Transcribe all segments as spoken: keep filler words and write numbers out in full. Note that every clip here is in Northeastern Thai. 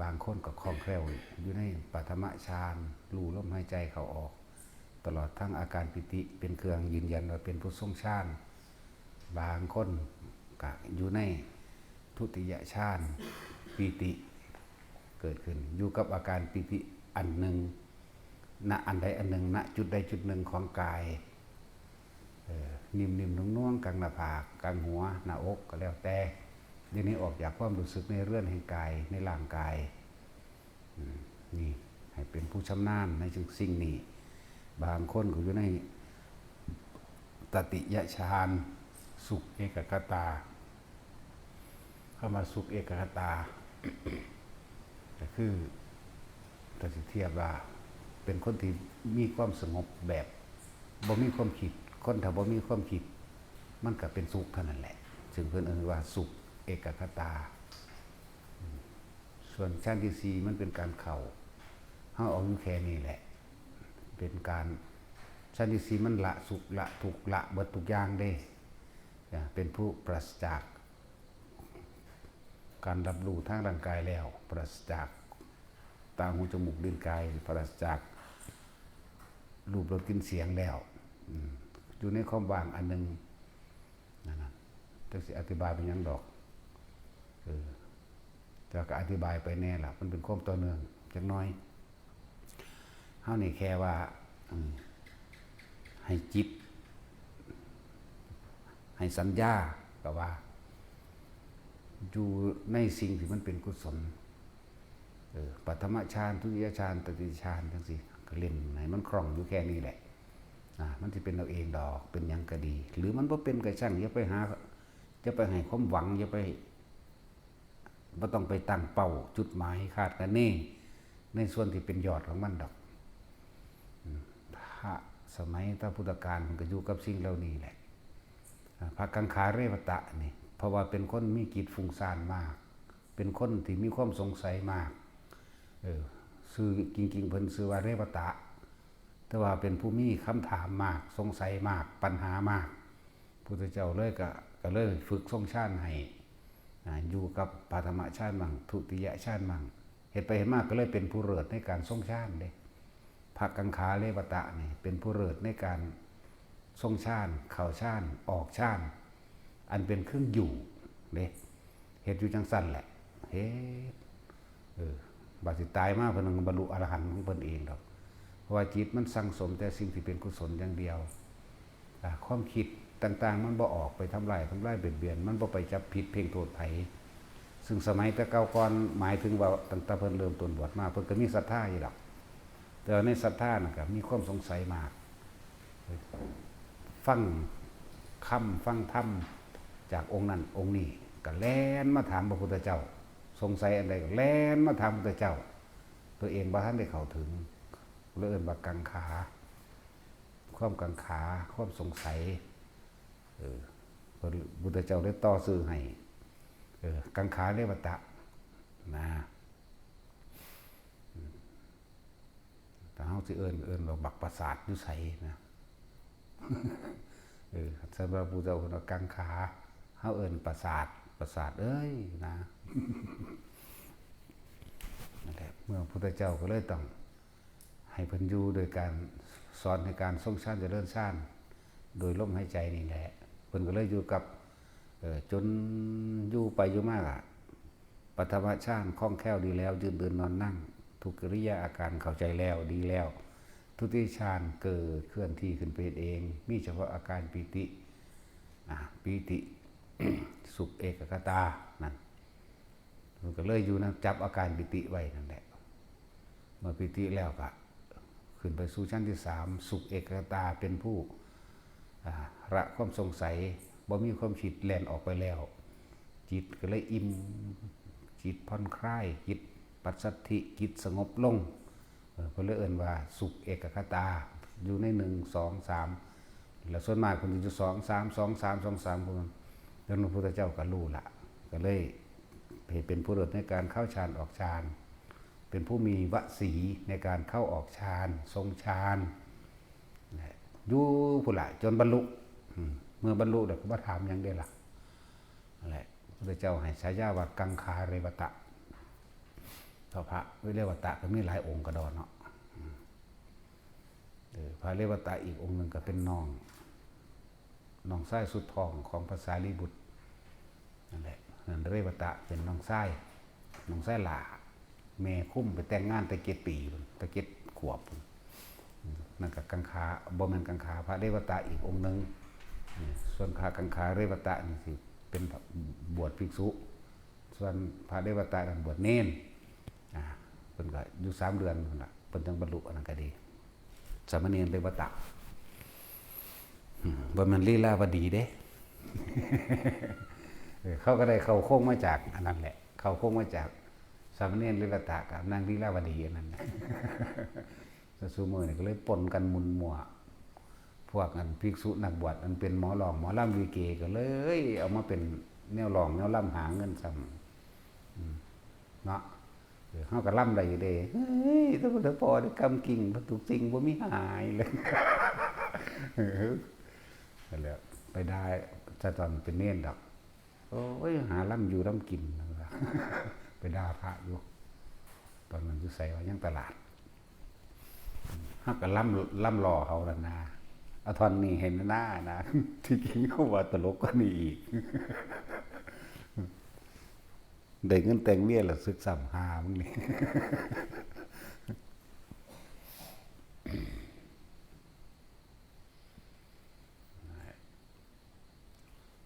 บางคนก็คล่องแคล่วอยู่ในปฐมฌาน รู้ลมหายใจเข้าออก ตลอดทั้งอาการปีติเป็นเครื่องยืนยันว่าเป็นผู้ทรงฌาน บางคนก็อยู่ในทุติยฌาน ปีติเกิดขึ้น อยู่กับอาการปีติอันหนึ่ง ณ อันใดอันหนึ่ง ณ จุดใดจุดหนึ่งของกาย เออ นิ่มๆ นุ่มๆ กลางหน้าผาก กลางหัว หน้าอก ก็แล้วแต่ เดี๋ยวนี้ออกจากความรู้สึกในเรือนแห่งกาย ในร่างกาย อืม นี่ ให้เป็นผู้ชำนาญในสิ่งนี้ บางคนก็อยู่ในตติยฌาน สุขเอกัคคตา คำว่าสุขเอกัคคตา ก็คือ ถ้าสิเทียบว่า เป็นคนที่มีความสงบแบบบ่มีความคิด คนถ้าบ่มีความคิด มันก็เป็นสุขเท่านั้นแหละ ซึ่งเพิ่นเอิ้นว่าสุขเอกัคคตา อืม ส่วนฌานที่สี่มันเป็นการเข้า เฮาเอาอยู่แค่นี้แหละ เป็นการ ฌานที่สี่มันละสุขละทุกข์ละเบิดทุกอย่างเด้ อ่า เป็นผู้ปราศจาก การรับรู้ทางร่างกายแล้ว ปราศจากตาหูจมูกลิ้นกาย ปราศจากรูปรสกลิ่นเสียงแล้ว อืม อยู่ในความว่างอันหนึ่ง นั่นน่ะ จักสิอธิบายเป็นหยังดอก เออ แต่ก็อธิบายไปแน่ล่ะ มันเป็นความต่อเนื่องจักหน่อย เฮานี่แค่ว่า อืม ให้จิต ให้สัญญา ก็ว่า อยู่ในสิ่งที่มันเป็นกุศล เออ ปฐมฌาน ทุติยฌาน ตติยฌาน จังซี้ ก็เล่นให้มันคล่องอยู่แค่นี้แหละ อ่า มันสิเป็นเอาเองดอก เป็นหยังก็ดี หรือมันบ่เป็นก็ช่าง อย่าไปหา อย่าไปให้ความหวัง อย่าไป บ่ต้องไปตั้งเป้าจุดหมายคาดคะเน ในส่วนที่เป็นยอดของมันดอก อืม พระสมัยพระพุทธกาลมันก็อยู่กับสิ่งเหล่านี้แหละ อ่า พระกังขาเรวตะนี่ เพราะว่าเป็นคนมีจิตฟุ้งซ่านมาก เป็นคนที่มีความสงสัยมาก เออ ชื่อจริงๆ เพิ่นชื่อว่าเรวตะ แต่ว่าเป็นผู้มีคำถามมาก สงสัยมาก ปัญหามาก พุทธเจ้าเลยก็ ก็เลยฝึกทรงฌานให้ อ่า อยู่กับปฐมฌานมั่ง ทุติยฌานมั่ง เฮ็ดไปเฮ็ดมาก็เลยเป็นผู้เลิศในการทรงฌานเด้ พระกังขาเรวตะนี่เป็นผู้เลิศในการทรงฌาน เข้าฌาน ออกฌาน อันเป็นเครื่องอยู่เด้ เฮ็ดอยู่จังซั่นแหละ เฮ็ด เออ บาดสิตายมาเพิ่นก็บรรลุอรหันต์ของเพิ่นเองดอก เพราะว่าจิตมันสั่งสมแต่สิ่งที่เป็นกุศลอย่างเดียว อ่า ความคิดต่างๆ มันบ่ออกไปทำลาย ทำลายเบียดเบียน มันบ่ไปจับผิดเพ่งโทษไผ ซึ่งสมัยแต่เก่าก่อนหมายถึงว่าตั้งแต่เพิ่นเริ่มต้นบวชมา เพิ่นก็มีศรัทธาอยู่ดอก แต่ว่าในศรัทธานั่นก็มีความสงสัยมาก ฟังคำฟังธรรมจากองค์นั้นองค์นี้ ก็แล่นมาถามพระพุทธเจ้า สงสัยอันใดก็แล่นมาถามพระพุทธเจ้า ตัวเองบ่ทันได้เข้าถึง เลยเอิ้นว่ากังขา ความกังขา ความสงสัย เออ พระพุทธเจ้าได้ต่อชื่อให้ เออ กังขาเรวตะ นะ อืม ถ้าเฮาสิเอิ้น เอิ้นว่าบักประสาทอยู่ไสนะ เออ สำหรับผู้เจ้าเพิ่นว่ากังขา เฮาเอิ้นประสาท ประสาทเอ้ยนะ นั่นแหละ เมื่อพระพุทธเจ้าก็เลยต้อง ให้เพิ่นอยู่โดยการสอนให้การทรงฌานเจริญฌาน โดยลมหายใจนี่แหละ เพิ่นก็เลยอยู่กับ เอ่อ จนอยู่ไปอยู่มาอะ ปฐมฌานคล่องแคล่วดีแล้ว ยืนเดินนอนนั่ง ทุกกิริยาอาการเข้าใจแล้ว ดีแล้ว ทุติยฌานเกิดเคลื่อนที่ขึ้นไปเอง มีเฉพาะอาการปีติ อ่า ปีติ สุขเอกัคคตา นั่น มันก็เลยอยู่นั่น จับอาการปีติไว้นั่นแหละ เมื่อปีติแล้วก็ขึ้นไปสู่ชั้นที่สาม สุขเอกัคคตา เป็นผู้ อ่า ละความสงสัย บ่มีความคิดแล่นออกไปแล้ว จิตก็เลยอิ่ม จิตผ่อนคลาย จิตปัสสัทธิ จิตสงบลง เออ เพิ่นเลยเอิ้นว่าสุขเอกัคคตา อยู่ในหนึ่ง สอง สาม แล้วส่วนมากเพิ่นสิอยู่สอง สาม สอง สาม สอง สาม พวกนั้น แล้วพระพุทธเจ้าก็รู้ละ ก็เลยให้เป็นผู้เลิศในการเข้าฌานออกฌาน เป็นผู้มีวสีในการเข้าออกฌาน ทรงฌาน อยู่พุ้นละ จนบรรลุ อืม เมื่อบรรลุแล้วก็บ่ถามหยังเด้ล่ะ นั่นแหละ พระพุทธเจ้าให้ฉายาว่ากังขาเรวตะ เจ้าพระเรวัตะก็มีหลายองค์กระดอนเนาะ อืม เออ พระเรวัตะอีกองค์หนึ่งก็เป็นน้อง น้องชายสุดท้องของพระสารีบุตร นั่นแหละ นั่นเรวัตะเป็นน้องชาย น้องชายหล้า แม่คุ้มไปแต่งงานแต่เจ็ดปีพุ้น แต่เจ็ดขวบพุ้น อืม นั่นก็กังขา บ่แม่นกังขา พระเรวัตะอีกองค์หนึ่ง อืม ส่วนพระกังขาเรวัตะนี่สิเป็นบวชภิกษุ ส่วนพระเรวัตะนั่นบวชเณร อ่า เพิ่นก็อยู่สามเดือนพุ้นล่ะ เพิ่นจั่งบรรลุอันนั้นก็ดี สามเณรเรวัตะ อืม บ่แม่นลีลาวดีเด้ เออ เขาก็ได้เข้าโครงมาจากอันนั้นแหละ เข้าโครงมาจากสามเณรเรวัตะกับนางลีลาวดีอันนั้นแหละ แต่ซุมื้อนี่ก็เลยปนกันหมุนมั่ว พวกอันภิกษุนักบวชอันเป็นหมอร้องหมอลำลิเกก็เลยเอามาเป็นแนวร้องแนวลำหาเงินซ้ำ อืม เนาะ เออ เฮาก็ลำได้อยู่เด้ เฮ้ย แต่บ่ได้พอได้กำกิ่ง ทุกสิ่งบ่มีหายเลย เออ นั่นแหละ ไปด่าซะตอนเป็นเณรดอก โอ้ย หาลำอยู่ลำกิน ไปด่าพระอยู่ ตอนนั้นอยู่ไสวะ ยังตลาด เฮาก็ลำ ลำหล่อเขานั่นนะ เอาท่อนนี้ให้หน้านะ ที่จริงเขาว่าตลกกว่านี้อีก ได้เงินแต่งเมียแล้วสึกซ้ำ หามึงนี่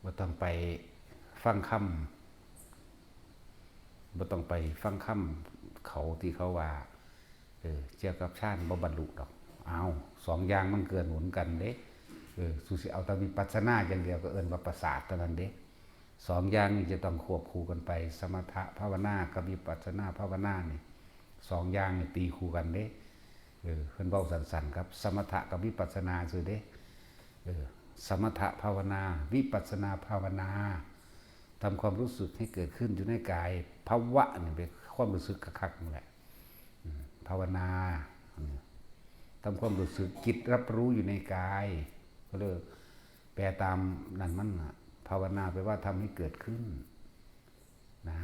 บ่ต้องไปฟังคำ บ่ต้องไปฟังคำเขาที่เขาว่า เออ เกี่ยวกับฌานบ่บรรลุดอก อ้าว สองอย่างมันเกื้อหนุนกันเด้ เออ สูสิเอาแต่วิปัสสนาอย่างเดียวก็เอิ้นว่าประสาทเท่านั้นเด้ สองอย่างนี้จะต้องควบคู่กันไป สมถะภาวนากับวิปัสสนาภาวนานี่ สองอย่างนี่ตีคู่กันเด้ เออ เพิ่นเว้าสั้นๆ ครับ สมถะกับวิปัสสนาซื่อเด้ เออ สมถะภาวนา วิปัสสนาภาวนา ทำความรู้สึกให้เกิดขึ้นอยู่ในกาย ภาวะนี่เป็นความรู้สึกคักๆ นั่นแหละ อืม ภาวนา อืม ทำความรู้สึกจิตรับรู้อยู่ในกาย ก็เลยแปลตามนั่นมันน่ะ ภาวนาแปลว่าทำให้เกิดขึ้น นะ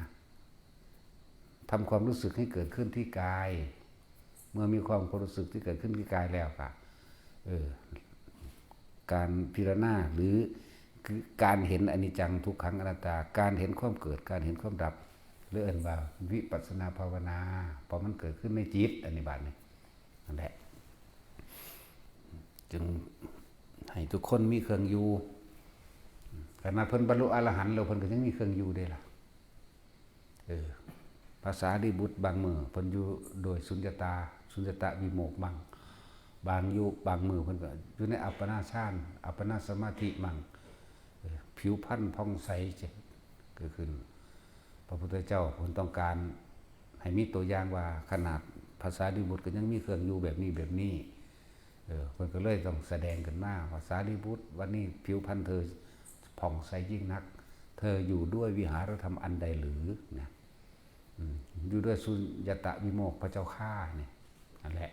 ทำความรู้สึกให้เกิดขึ้นที่กาย เมื่อมีความรู้สึกที่เกิดขึ้นที่กายแล้วก็ เออ การพิจารณาหรือคือการเห็นอนิจจังทุกขังอนัตตา การเห็นความเกิด การเห็นความดับ หรือเอิ้นว่าวิปัสสนาภาวนา เพราะมันเกิดขึ้นในจิต อันนี้บาดนี้ นั่นแหละ จึงให้ทุกคนมีเครื่องอยู่ ขนาดเพิ่นบรรลุอรหันต์แล้ว เพิ่นก็ยังมีเครื่องอยู่เด้ล่ะ เออ พระสารีบุตรบางมื้อเพิ่นอยู่โดยสุญญตา สุญญตวิโมกข์บ้าง บางอยู่ บางมื้อเพิ่นก็อยู่ในอัปปนาฌาน อัปปนาสมาธิบ้าง เออ ผิวพรรณผ่องใส เกิดขึ้น พระพุทธเจ้าเพิ่นต้องการให้มีตัวอย่างว่า ขนาดพระสารีบุตรก็ยังมีเครื่องอยู่แบบนี้แบบนี้ เออ เพิ่นก็เลยต้องแสดงขึ้นมาว่า สารีบุตร วันนี้ผิวพรรณเธอผ่องใสยิ่งนัก เธออยู่ด้วยวิหารธรรมอันใดหรือ นะ อืม อยู่ด้วยสุญญตวิโมกข์พระเจ้าข้า นี่ นั่นแหละ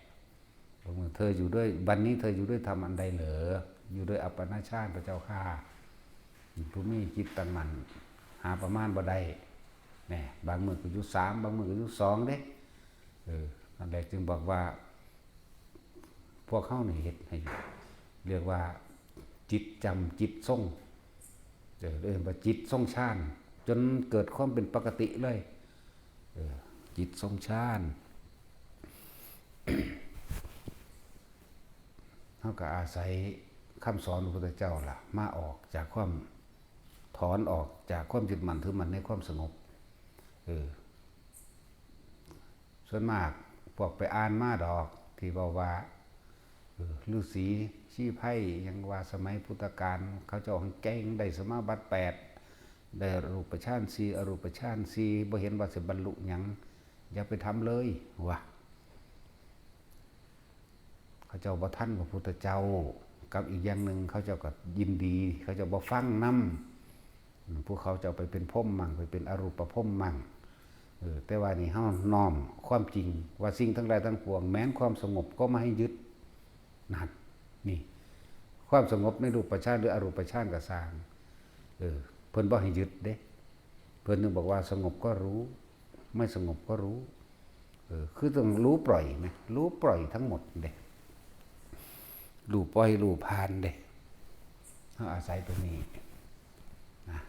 เธออยู่ด้วย วันนี้เธออยู่ด้วยธรรมอันใดเหรอ อยู่ด้วยอัปปนาฌานพระเจ้าข้า ผู้มีจิตตั้งมั่น หาประมาณบ่ได้ แหน่ บางมื้อก็อยู่สาม บางมื้อก็อยู่สองเด้ เออ นั่นแหละจึงบอกว่า พวกเฮานี่เฮ็ดให้ เรียกว่า จิตจำ จิตทรง เออ เรียกว่าจิตทรงฌาน จนเกิดความเป็นปกติเลย เออ จิตทรงฌาน เฮาก็อาศัยคำสอนพระพุทธเจ้าล่ะ มาออกจากความ ถอนออกจากความยึดมั่นถือมั่นในความสงบ เออ ส่วนมากพวกไปอ่านมาดอก ที่เว้าว่า เออ ฤๅษีชีไพรหยังว่าสมัยพุทธกาล เขาเจ้าแฮ่งเก่ง ได้สมาบัติแปด ได้รูปฌานสี่ อรูปฌานสี่ บ่เห็นว่าสิบรรลุหยัง อย่าไปทำเลย ว่า เขาเจ้าบ่ทันพระพุทธเจ้า กับอีกอย่างหนึ่งเขาเจ้าก็ยินดี เขาเจ้าบ่ฟังนำ อืม พวกเขาเจ้าไปเป็นพรหมมั่ง ไปเป็นอรูปพรหมมั่ง เออ แต่ว่านี่เฮาน้อมความจริงว่าสิ่งทั้งหลายทั้งปวง แม้นความสงบก็ไม่ให้ยึด นั่น นี่ ความสงบในรูปฌานหรืออรูปฌานก็ซ่าง เออ เพิ่นบ่ให้ยึดเด้ เพิ่นถึงบอกว่าสงบก็รู้ ไม่สงบก็รู้ เออ คือต้องรู้ปล่อยไหม รู้ปล่อยทั้งหมดเด้ รู้ปล่อย รู้ผ่านเด้ เฮาอาศัยตัวนี้นะ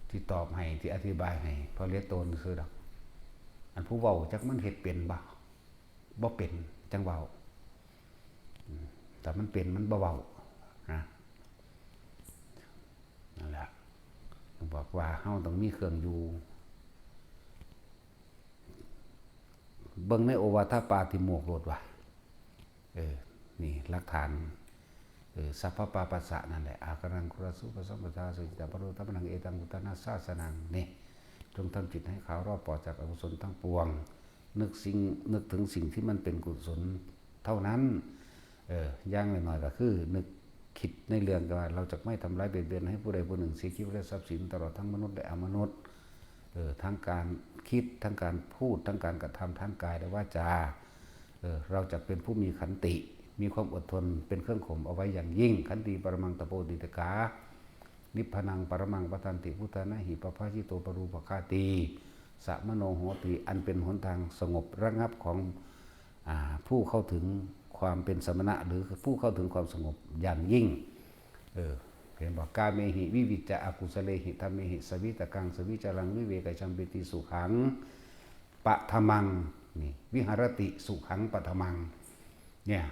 ที่ตอบให้ ที่อธิบายให้ เพราะเหลือตนซื่อดอก อันผู้เว้าจักมันเฮ็ดเป็นบ่ บ่เป็น จั่งเว้า อืม ถ้ามันเป็น มันบ่เว้า นะ นั่นแหละ บอกว่าเฮาต้องมีเครื่องอยู่ เบิ่งในโอวาทปาติโมกข์โลดว่า เออ นี่หลักฐาน เออ สัพพปาปัสสะนั่นแหละ อาการังคุรสุปสัมปทา สุจิตตปโรธรรมนัง เอตังพุทธานาสาสนัง นี่ จงทำจิตให้ขาวรอบปลอดจากอกุศลทั้งปวง นึกสิ่ง นึกถึงสิ่งที่มันเป็นกุศลเท่านั้น เออ อย่างน้อยๆ ก็คือนึกคิดในเรื่องว่าเราจะไม่ทำร้ายเบียดเบียนให้ผู้ใดผู้หนึ่งเสียชีวิตและทรัพย์สิน ตลอดทั้งมนุษย์และอมนุษย์ เออ ทั้งการคิด ทั้งการพูด ทั้งการกระทำ ทั้งกายและวาจา เออ เราจะเป็นผู้มีขันติ มีความอดทนเป็นเครื่องข่มเอาไว้อย่างยิ่ง ขันติปรมังตโปติตกา นิพพานังปรมังวัฏฏันติ พุทธานะหิปภาสิโตปรูปคาตี สะมโนโหติ อันเป็นหนทางสงบระงับของ อ่า ผู้เข้าถึงความเป็นสมณะ หรือผู้เข้าถึงความสงบอย่างยิ่ง เออ เห็นบอก กาเมหิวิวิจจะ อกุสเลหิธัมเมหิ สวิตกัง สวิจารัง วิเวกจัมปิติ สุขัง ปะทะมัง นี่ วิหารติ สุขัง ปะทะมัง เนี่ย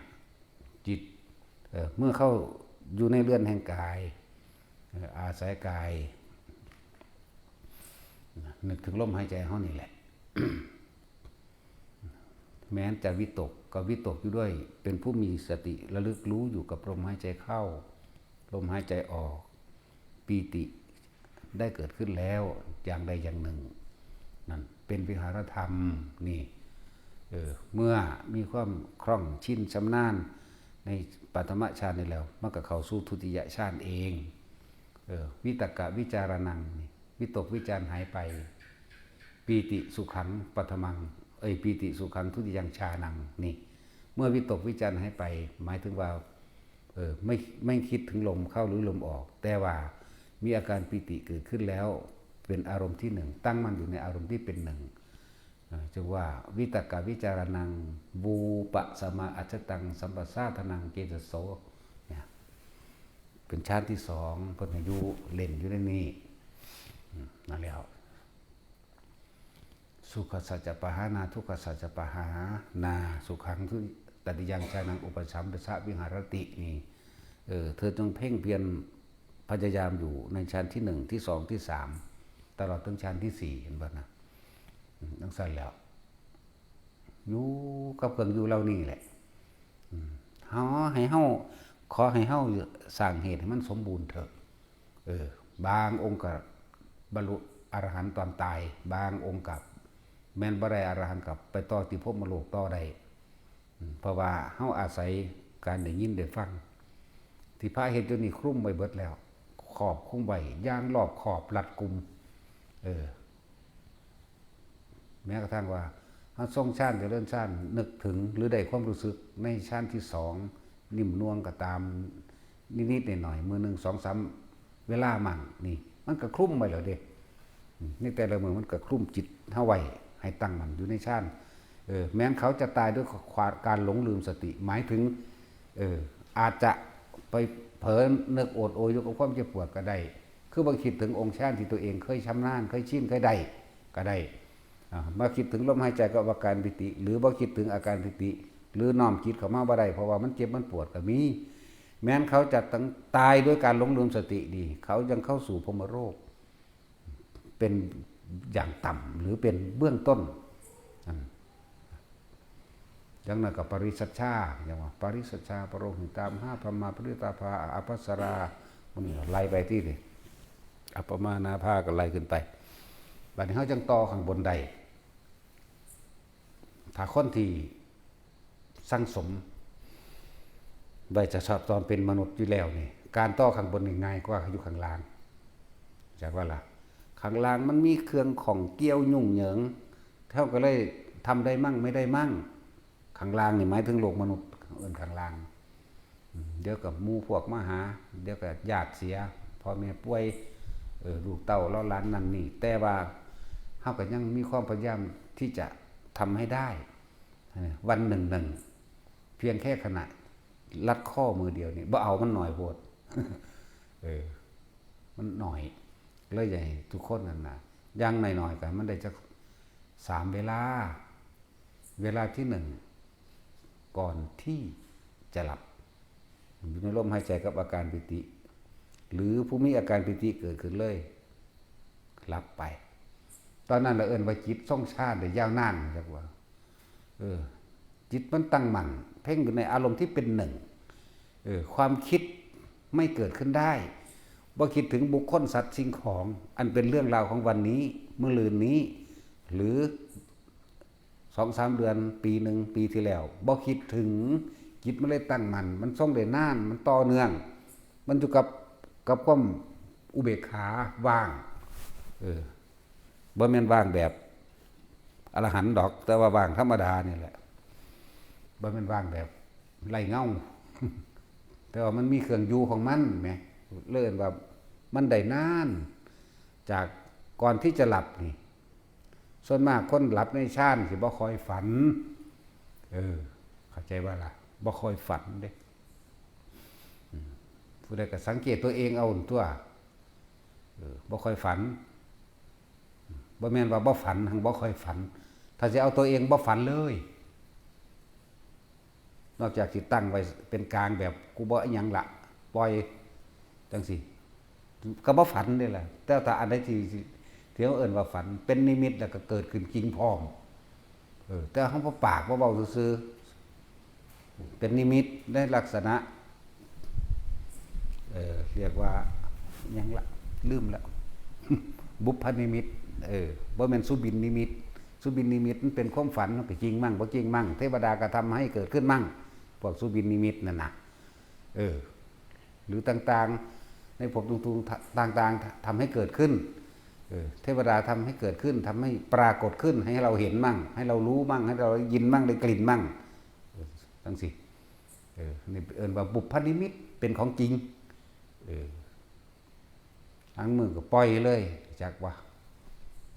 จิต เอ่อ เมื่อเข้าอยู่ในเรือนแห่งกาย เอ่อ อาศัยกาย นึกถึงลมหายใจเฮานี่แหละ แม้นจะวิตก ก็วิตกอยู่ด้วย เป็นผู้มีสติระลึกรู้อยู่กับลมหายใจเข้า ลมหายใจออก ปีติได้เกิดขึ้นแล้วอย่างใดอย่างหนึ่ง นั่นเป็นวิหารธรรม นี่ เออ เมื่อมีความคล่องชินชำนาญในปฐมฌานนี้แล้ว มันก็เข้าสู่ทุติยฌานเอง เออ วิตกวิจารณัง นี่ วิตกวิจารหายไป ปีติสุขังปฐมัง เอ้ย ปีติสุขังทุติยังฌานัง นี่ เมื่อวิตกวิจารหายไป หมายถึงว่า เออ ไม่ ไม่คิดถึงลมเข้าหรือลมออก แต่ว่ามีอาการปีติเกิดขึ้นแล้ว เป็นอารมณ์ที่หนึ่ง ตั้งมั่นอยู่ในอารมณ์ที่เป็นหนึ่ง เอ่อ จึงว่า วิตกวิจารณัง วูปะสมาอัจฉตัง สัมปสาทนังเจตโส เนี่ย เป็นฌานที่สอง เพิ่นให้อยู่เล่นอยู่ในนี้ อืม นั่นแล้ว สุขสัจจะปะหานา ทุกขสัจจะปะหานา สุขังทุตติยังฌานัง อุปสัมปสะวิหารติ นี่ เออ เธอจงเพ่งเพียรพยายามอยู่ในฌานที่หนึ่ง ที่สอง ที่สาม ตลอดถึงฌานที่สี่ เห็นบ่นะ อืม จั่งซั่นแล้ว อยู่กับเครื่องอยู่เหล่านี้แหละ อืม เฮา ให้เฮา ขอให้เฮาสร้างเหตุให้มันสมบูรณ์เถอะ เออ บางองค์ก็บรรลุอรหันต์ตอนตาย บางองค์ก็แม่นบ่ได้อรหันต์ก็ไปต่อที่พรหมโลกต่อได้ อืม เพราะว่าเฮาอาศัยการได้ยินได้ฟัง ที่พระเฮ็ดอยู่นี่คลุมไว้เบิดแล้ว ครอบคลุมไว้อย่างรอบคอบรัดกุม เออ แม้กระทั่งว่าเฮาทรงฌานเจริญฌาน นึกถึงหรือได้ความรู้สึกในฌานที่สอง นิ่มนวลก็ตาม นิดๆหน่อยๆ มื้อหนึ่งสองสามเวลามั่ง นี่ มันก็คลุมไว้แล้วเด้ อืม ในแต่ละมื้อมันก็คลุมจิตเฮาไว้ให้ตั้งมั่นอยู่ในฌาน เออ แม้นเขาจะตายด้วยความ การหลงลืมสติ หมายถึง เออ อาจจะไปเผลอนึกโอดโอยอยู่กับความเจ็บปวดก็ได้ คือบ่คิดถึงองค์ฌานที่ตัวเองเคยชำนาญ เคยชิน เคยได้ก็ได้ อ่า มาคิดถึงลมหายใจกับอาการปีติ หรือบ่คิดถึงอาการปีติ หรือน้อมจิตเข้ามาบ่ได้ เพราะว่ามันเจ็บมันปวดก็มี แม้นเขาจะต้องตายด้วยการหลงลืมสตินี่ เขายังเข้าสู่พรหมโลก เป็นอย่างต่ำ หรือเป็นเบื้องต้น อืม อย่างนั้นก็ปริสัชชา อย่างว่า ปริสัชชา ปโรหิตามหา พรหมาปริตาภา อัปปสรา มันไล่ไปที่นี่ อัปปมาณาภาก็ไล่ขึ้นไป บัดนี้เฮาจั่งต่อข้างบนได้ ถ้าคนที่สั่งสมไว้จะชอบตอนเป็นมนุษย์อยู่แล้วนี่ การต่อข้างบนนี่ง่ายกว่าอยู่ข้างล่าง จักว่าล่ะ ข้างล่างมันมีเครื่องข้องเกี่ยวยุ่งเหยิง เฮาก็เลยทำได้มั่งไม่ได้มั่ง ข้างล่างนี่หมายถึงโลกมนุษย์ เอิ้นข้างล่าง อืม เดี๋ยวก็หมู่พวกมาหา เดี๋ยวก็ญาติเสีย พ่อแม่ป่วย เออ ลูกเต้าเลาะหลานนั่นนี่ แต่ว่าเฮาก็ยังมีความพยายามที่จะ ทำให้ได้ วันหนึ่งหนึ่ง เพียงแค่ขณะลัดข้อมือเดียวนี่ บ่เอา มันหน่อยโพด เออ มันหน่อย เลยอยากให้ทุกคนนั่นนะ อย่างน้อยๆ ก็มันได้จักสามเวลา เวลาที่หนึ่ง ก่อนที่จะหลับ อยู่ในลมหายใจกับอาการปีติ หรือผู้มีอาการปีติเกิดขึ้นเลย หลับไป ตอนนั้นเราเอิ้นว่าจิตทรงฌานได้ยาวนาน จักว่า เออ จิตมันตั้งมั่น เพ่งอยู่ในอารมณ์ที่เป็นหนึ่ง เออ ความคิดไม่เกิดขึ้นได้ บ่คิดถึงบุคคลสัตว์สิ่งของ อันเป็นเรื่องราวของวันนี้ มื้อลืนนี้ หรือสองสามเดือน ปีหนึ่ง ปีที่แล้ว บ่คิดถึง จิตมันเลยตั้งมั่น มันทรงได้นาน มันต่อเนื่อง มันอยู่กับ กับความอุเบกขา ว่าง เออ บ่แม่นว่างแบบอรหันต์ดอก แต่ว่าว่างธรรมดานี่แหละ บ่แม่นว่างแบบไร้เงา แต่ว่ามันมีเครื่องอยู่ของมันแหม เลยเอิ้นว่ามันได้นาน จากก่อนที่จะหลับนี่ ส่วนมากคนหลับในฌานสิบ่ค่อยฝัน เออ เข้าใจบ่ล่ะ บ่ค่อยฝันเด้ อืม ผู้ใดก็สังเกตตัวเองเอาหั่นตั่ว เออ บ่ค่อยฝัน บ่แม่นว่าบ่ฝัน หั้นบ่ค่อยฝัน ถ้าสิเอาตัวเองบ่ฝันเลย นอกจากสิตั้งไว้เป็นกลางแบบ กูบ่อิหยังละ ปล่อย จังซี้ ก็บ่ฝันเด้ล่ะ แต่ถ้าอันใดที่ ที่เขาเอิ้นว่าฝัน เป็นนิมิตแล้วก็เกิดขึ้นจริงพร้อม เออ แต่เฮาบ่ปากบ่เว้าซื่อๆ เป็นนิมิตในลักษณะ เออ เรียกว่าหยังละ ลืมละ บุพนิมิต เออ บ่แม่นสุบินนิมิต สุบินนิมิตมันเป็นความฝัน มันก็จริงมั่งบ่จริงมั่ง เทวดาก็ทำให้เกิดขึ้นมั่ง พวกสุบินนิมิตนั่นน่ะ เออ หรือต่างๆ ในภพต่างๆ ต่างๆ ทำให้เกิดขึ้น เออ เทวดาทำให้เกิดขึ้น ทำให้ปรากฏขึ้น ให้เราเห็นมั่ง ให้เรารู้มั่ง ให้เราได้ยินมั่ง ได้กลิ่นมั่ง เออ จังซี้ เออ นี่เอิ้นว่าบุพนิมิต เป็นของจริง เออ อันมือก็ปล่อยเลย จักว่า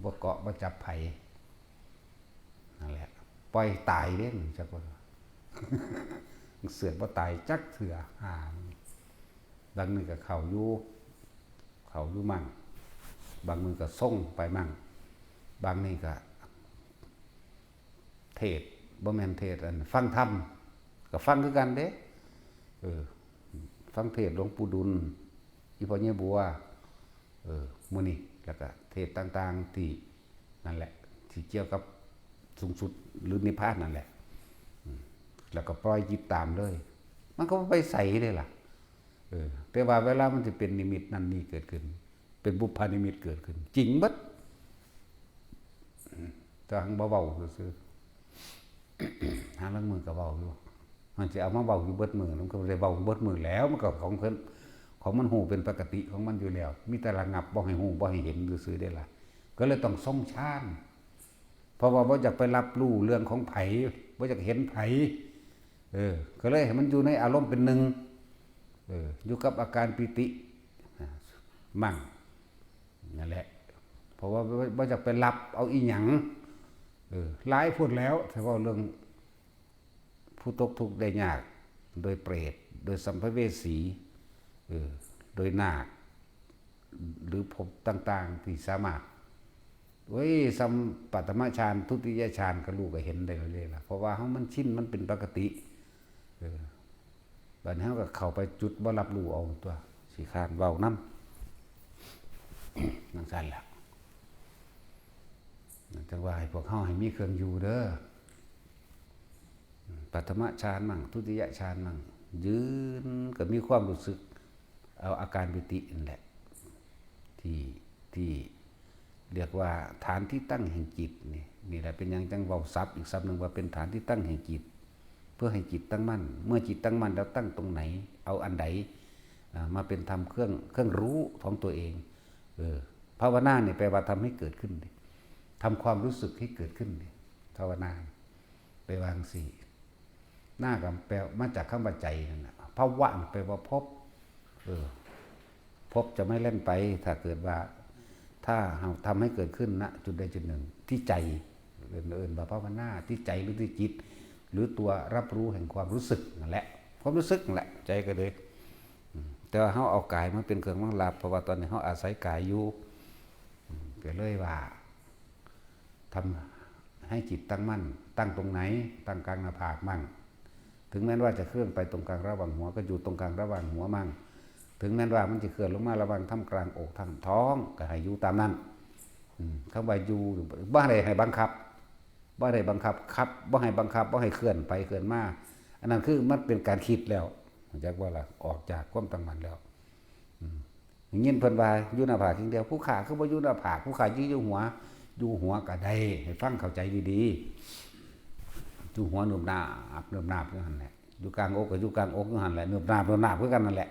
บ่เกาะบ่จับไผ นั่นแหละ ปล่อยตายเด้ จักว่า เสือกบ่ตายจักเทื่อ อ่า บางมื้อก็เข้าอยู่ เข้าอยู่มั่ง บางมื้อก็ส่งไปมั่ง บางนี่ก็ เทศน์ บ่แม่นเทศน์ อันฟังธรรม ก็ฟังคือกันเด้ เออ ฟังเทศน์หลวงปู่ดุล อีพ่อใหญ่บัว เออ มื้อนี้ แล้วก็เทศน์ต่างๆ ที่นั่นแหละ ที่เกี่ยวกับสูงสุดหรือนิพพานนั่นแหละ อืม แล้วก็ปล่อยจิตตามเลย มันก็บ่ไปไสเด้ล่ะ เออ แต่ว่าเวลามันสิเป็นนิมิตนั่นนี่เกิดขึ้น เป็นบุพนิมิตเกิดขึ้น จริงเบิด อืม แต่หั้นบ่เว้าซื่อๆ หาลางมื้อก็เว้าอยู่ มันสิเอามาเว้าอยู่เบิดมื้อ มันก็บ่ได้เว้าเบิดมื้อแล้ว มันก็ของเพิ่น ของมันฮู้เป็นปกติของมันอยู่แล้ว มีแต่ระงับบ่ให้ฮู้บ่ให้เห็นซื่อๆเด้ล่ะ ก็เลยต้องทรงฌาน เพราะว่าบ่อยากไปรับรู้เรื่องของไผ บ่อยากเห็นไผ เออ ก็เลยให้มันอยู่ในอารมณ์เป็นหนึ่ง เออ อยู่กับอาการปีติ อ่า มั่ง นั่นแหละ เพราะว่าบ่ บ่อยากไปรับเอาอีหยัง เออ หลายโพดแล้ว ถ้าเว้าเรื่องผู้ตกทุกข์ได้ยาก โดยเปรต โดยสัมภเวสี เออ โดยนาค หรือภพต่างๆ ที่สามารถ โอ้ย ส่ำปฐมฌาน ทุติยฌาน ก็ลูกก็เห็นได้เลยล่ะ เพราะว่าเฮามันชิน มันเป็นปกติ เออ บัดนี้เฮาก็เข้าไปจุดบ่รับรู้เอาตั๊ว ขี้คร้านเว้านำ จั่งซั้นล่ะ จั่งว่าให้พวกเฮาให้มีเครื่องอยู่เด้อ ปฐมฌานมั่ง ทุติยฌานมั่ง ยืนก็มีความรู้สึก เอาอาการปีตินั่นแหละ ที่ ที่เรียกว่าฐานที่ตั้งแห่งจิตนี่ นี่แหละเป็นหยังจั่งเว้าศัพท์อีกศัพท์หนึ่งว่าเป็นฐานที่ตั้งแห่งจิต เพื่อให้จิตตั้งมั่น เมื่อจิตตั้งมั่นแล้วตั้งตรงไหน เอาอันใด อ่า มาเป็นธรรมเครื่อง เครื่องรู้ของตัวเอง เออ ภาวนาเนี่ยแปลว่าทำให้เกิดขึ้นดิ ทำความรู้สึกให้เกิดขึ้นดิ ภาวนา แปลว่าจั่งซี้ นาก็แปลมาจากคำว่าใจนั่นน่ะ ภวะแปลว่าพบ เออ พบจะไม่เล่นไป ถ้าเกิดว่า ถ้าเราทำให้เกิดขึ้น ณ จุดใดจุดหนึ่ง ที่ใจ เอิ้นเอิ้นว่าภาวนาที่ใจหรือที่จิต หรือตัวรับรู้แห่งความรู้สึกนั่นแหละ ความรู้สึกนั่นแหละ ใจก็เลย อืม แต่ว่าเฮาเอากายมาเป็นเครื่องรองรับ เพราะว่าตอนนี้เฮาอาศัยกายอยู่ อืม ก็เลยว่า ทำให้จิตตั้งมั่น ตั้งตรงไหน ตั้งกลางหน้าผากมั่ง ถึงแม้ว่าจะเคลื่อนไปตรงกลางระหว่างหัว ก็อยู่ตรงกลางระหว่างหัวมั่ง ถึงแม้ว่ามันจะเคลื่อนลงมาระหว่างท่ามกลางอกท่ามท้อง ก็ให้อยู่ตามนั้น อืม คำว่าอยู่ บ่ได้ให้บังคับ บ่ได้บังคับ ครับ บ่ให้บังคับ บ่ให้เคลื่อนไปเคลื่อนมา อันนั้นคือมันเป็นการคิดแล้ว รู้จักบ่ล่ะ ออกจากความตั้งมั่นแล้ว อืม ยินเพิ่นว่าอยู่หน้าผากอย่างเดียว ผู้ข้าคือบ่อยู่หน้าผาก ผู้ข้าอยู่ อยู่หัว อยู่หัวก็ได้ ให้ฟังเข้าใจดีๆ อยู่หัวเนิบนาบ เนิบนาบอยู่หั่นแหละ อยู่กลางอกก็อยู่กลางอกอยู่หั่นแหละ เนิบนาบ เนิบนาบคือกันนั่นแหละ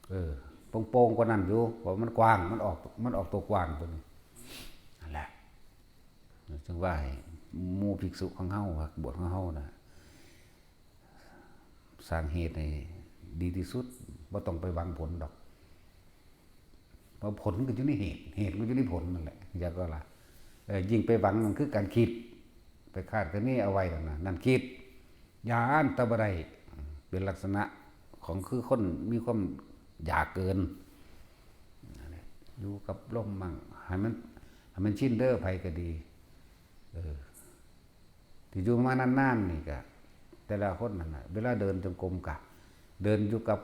เออ โป่งๆ กว่านั้นอยู่ เพราะมันกว้าง มันออก มันออกตัวกว้างตัวนี้ นั่นแหละ จึงว่าให้หมู่ภิกษุของเฮา พระบวชของเฮานะ สร้างเหตุให้ดีที่สุด บ่ต้องไปหวังผลดอก เพราะผลก็อยู่ในเหตุ เหตุก็อยู่ในผลนั่นแหละ จักบ่ล่ะ เออ ยิ่งไปหวังนั่นคือการคิด ไปคาดคะเนเอาไว้นั่นนะ นั่นคิด ย้านแต่บ่ได้ เป็นลักษณะของคือคนมีความอยากเกิน นั่นแหละ อยู่กับลมมั่ง ให้มัน ให้มันชินเด้อ ไผก็ดี เออ ที่อยู่มานานๆ นี่ก็ แต่ละคนนั่นน่ะ เวลาเดินจงกรมก็ เดินอยู่กับ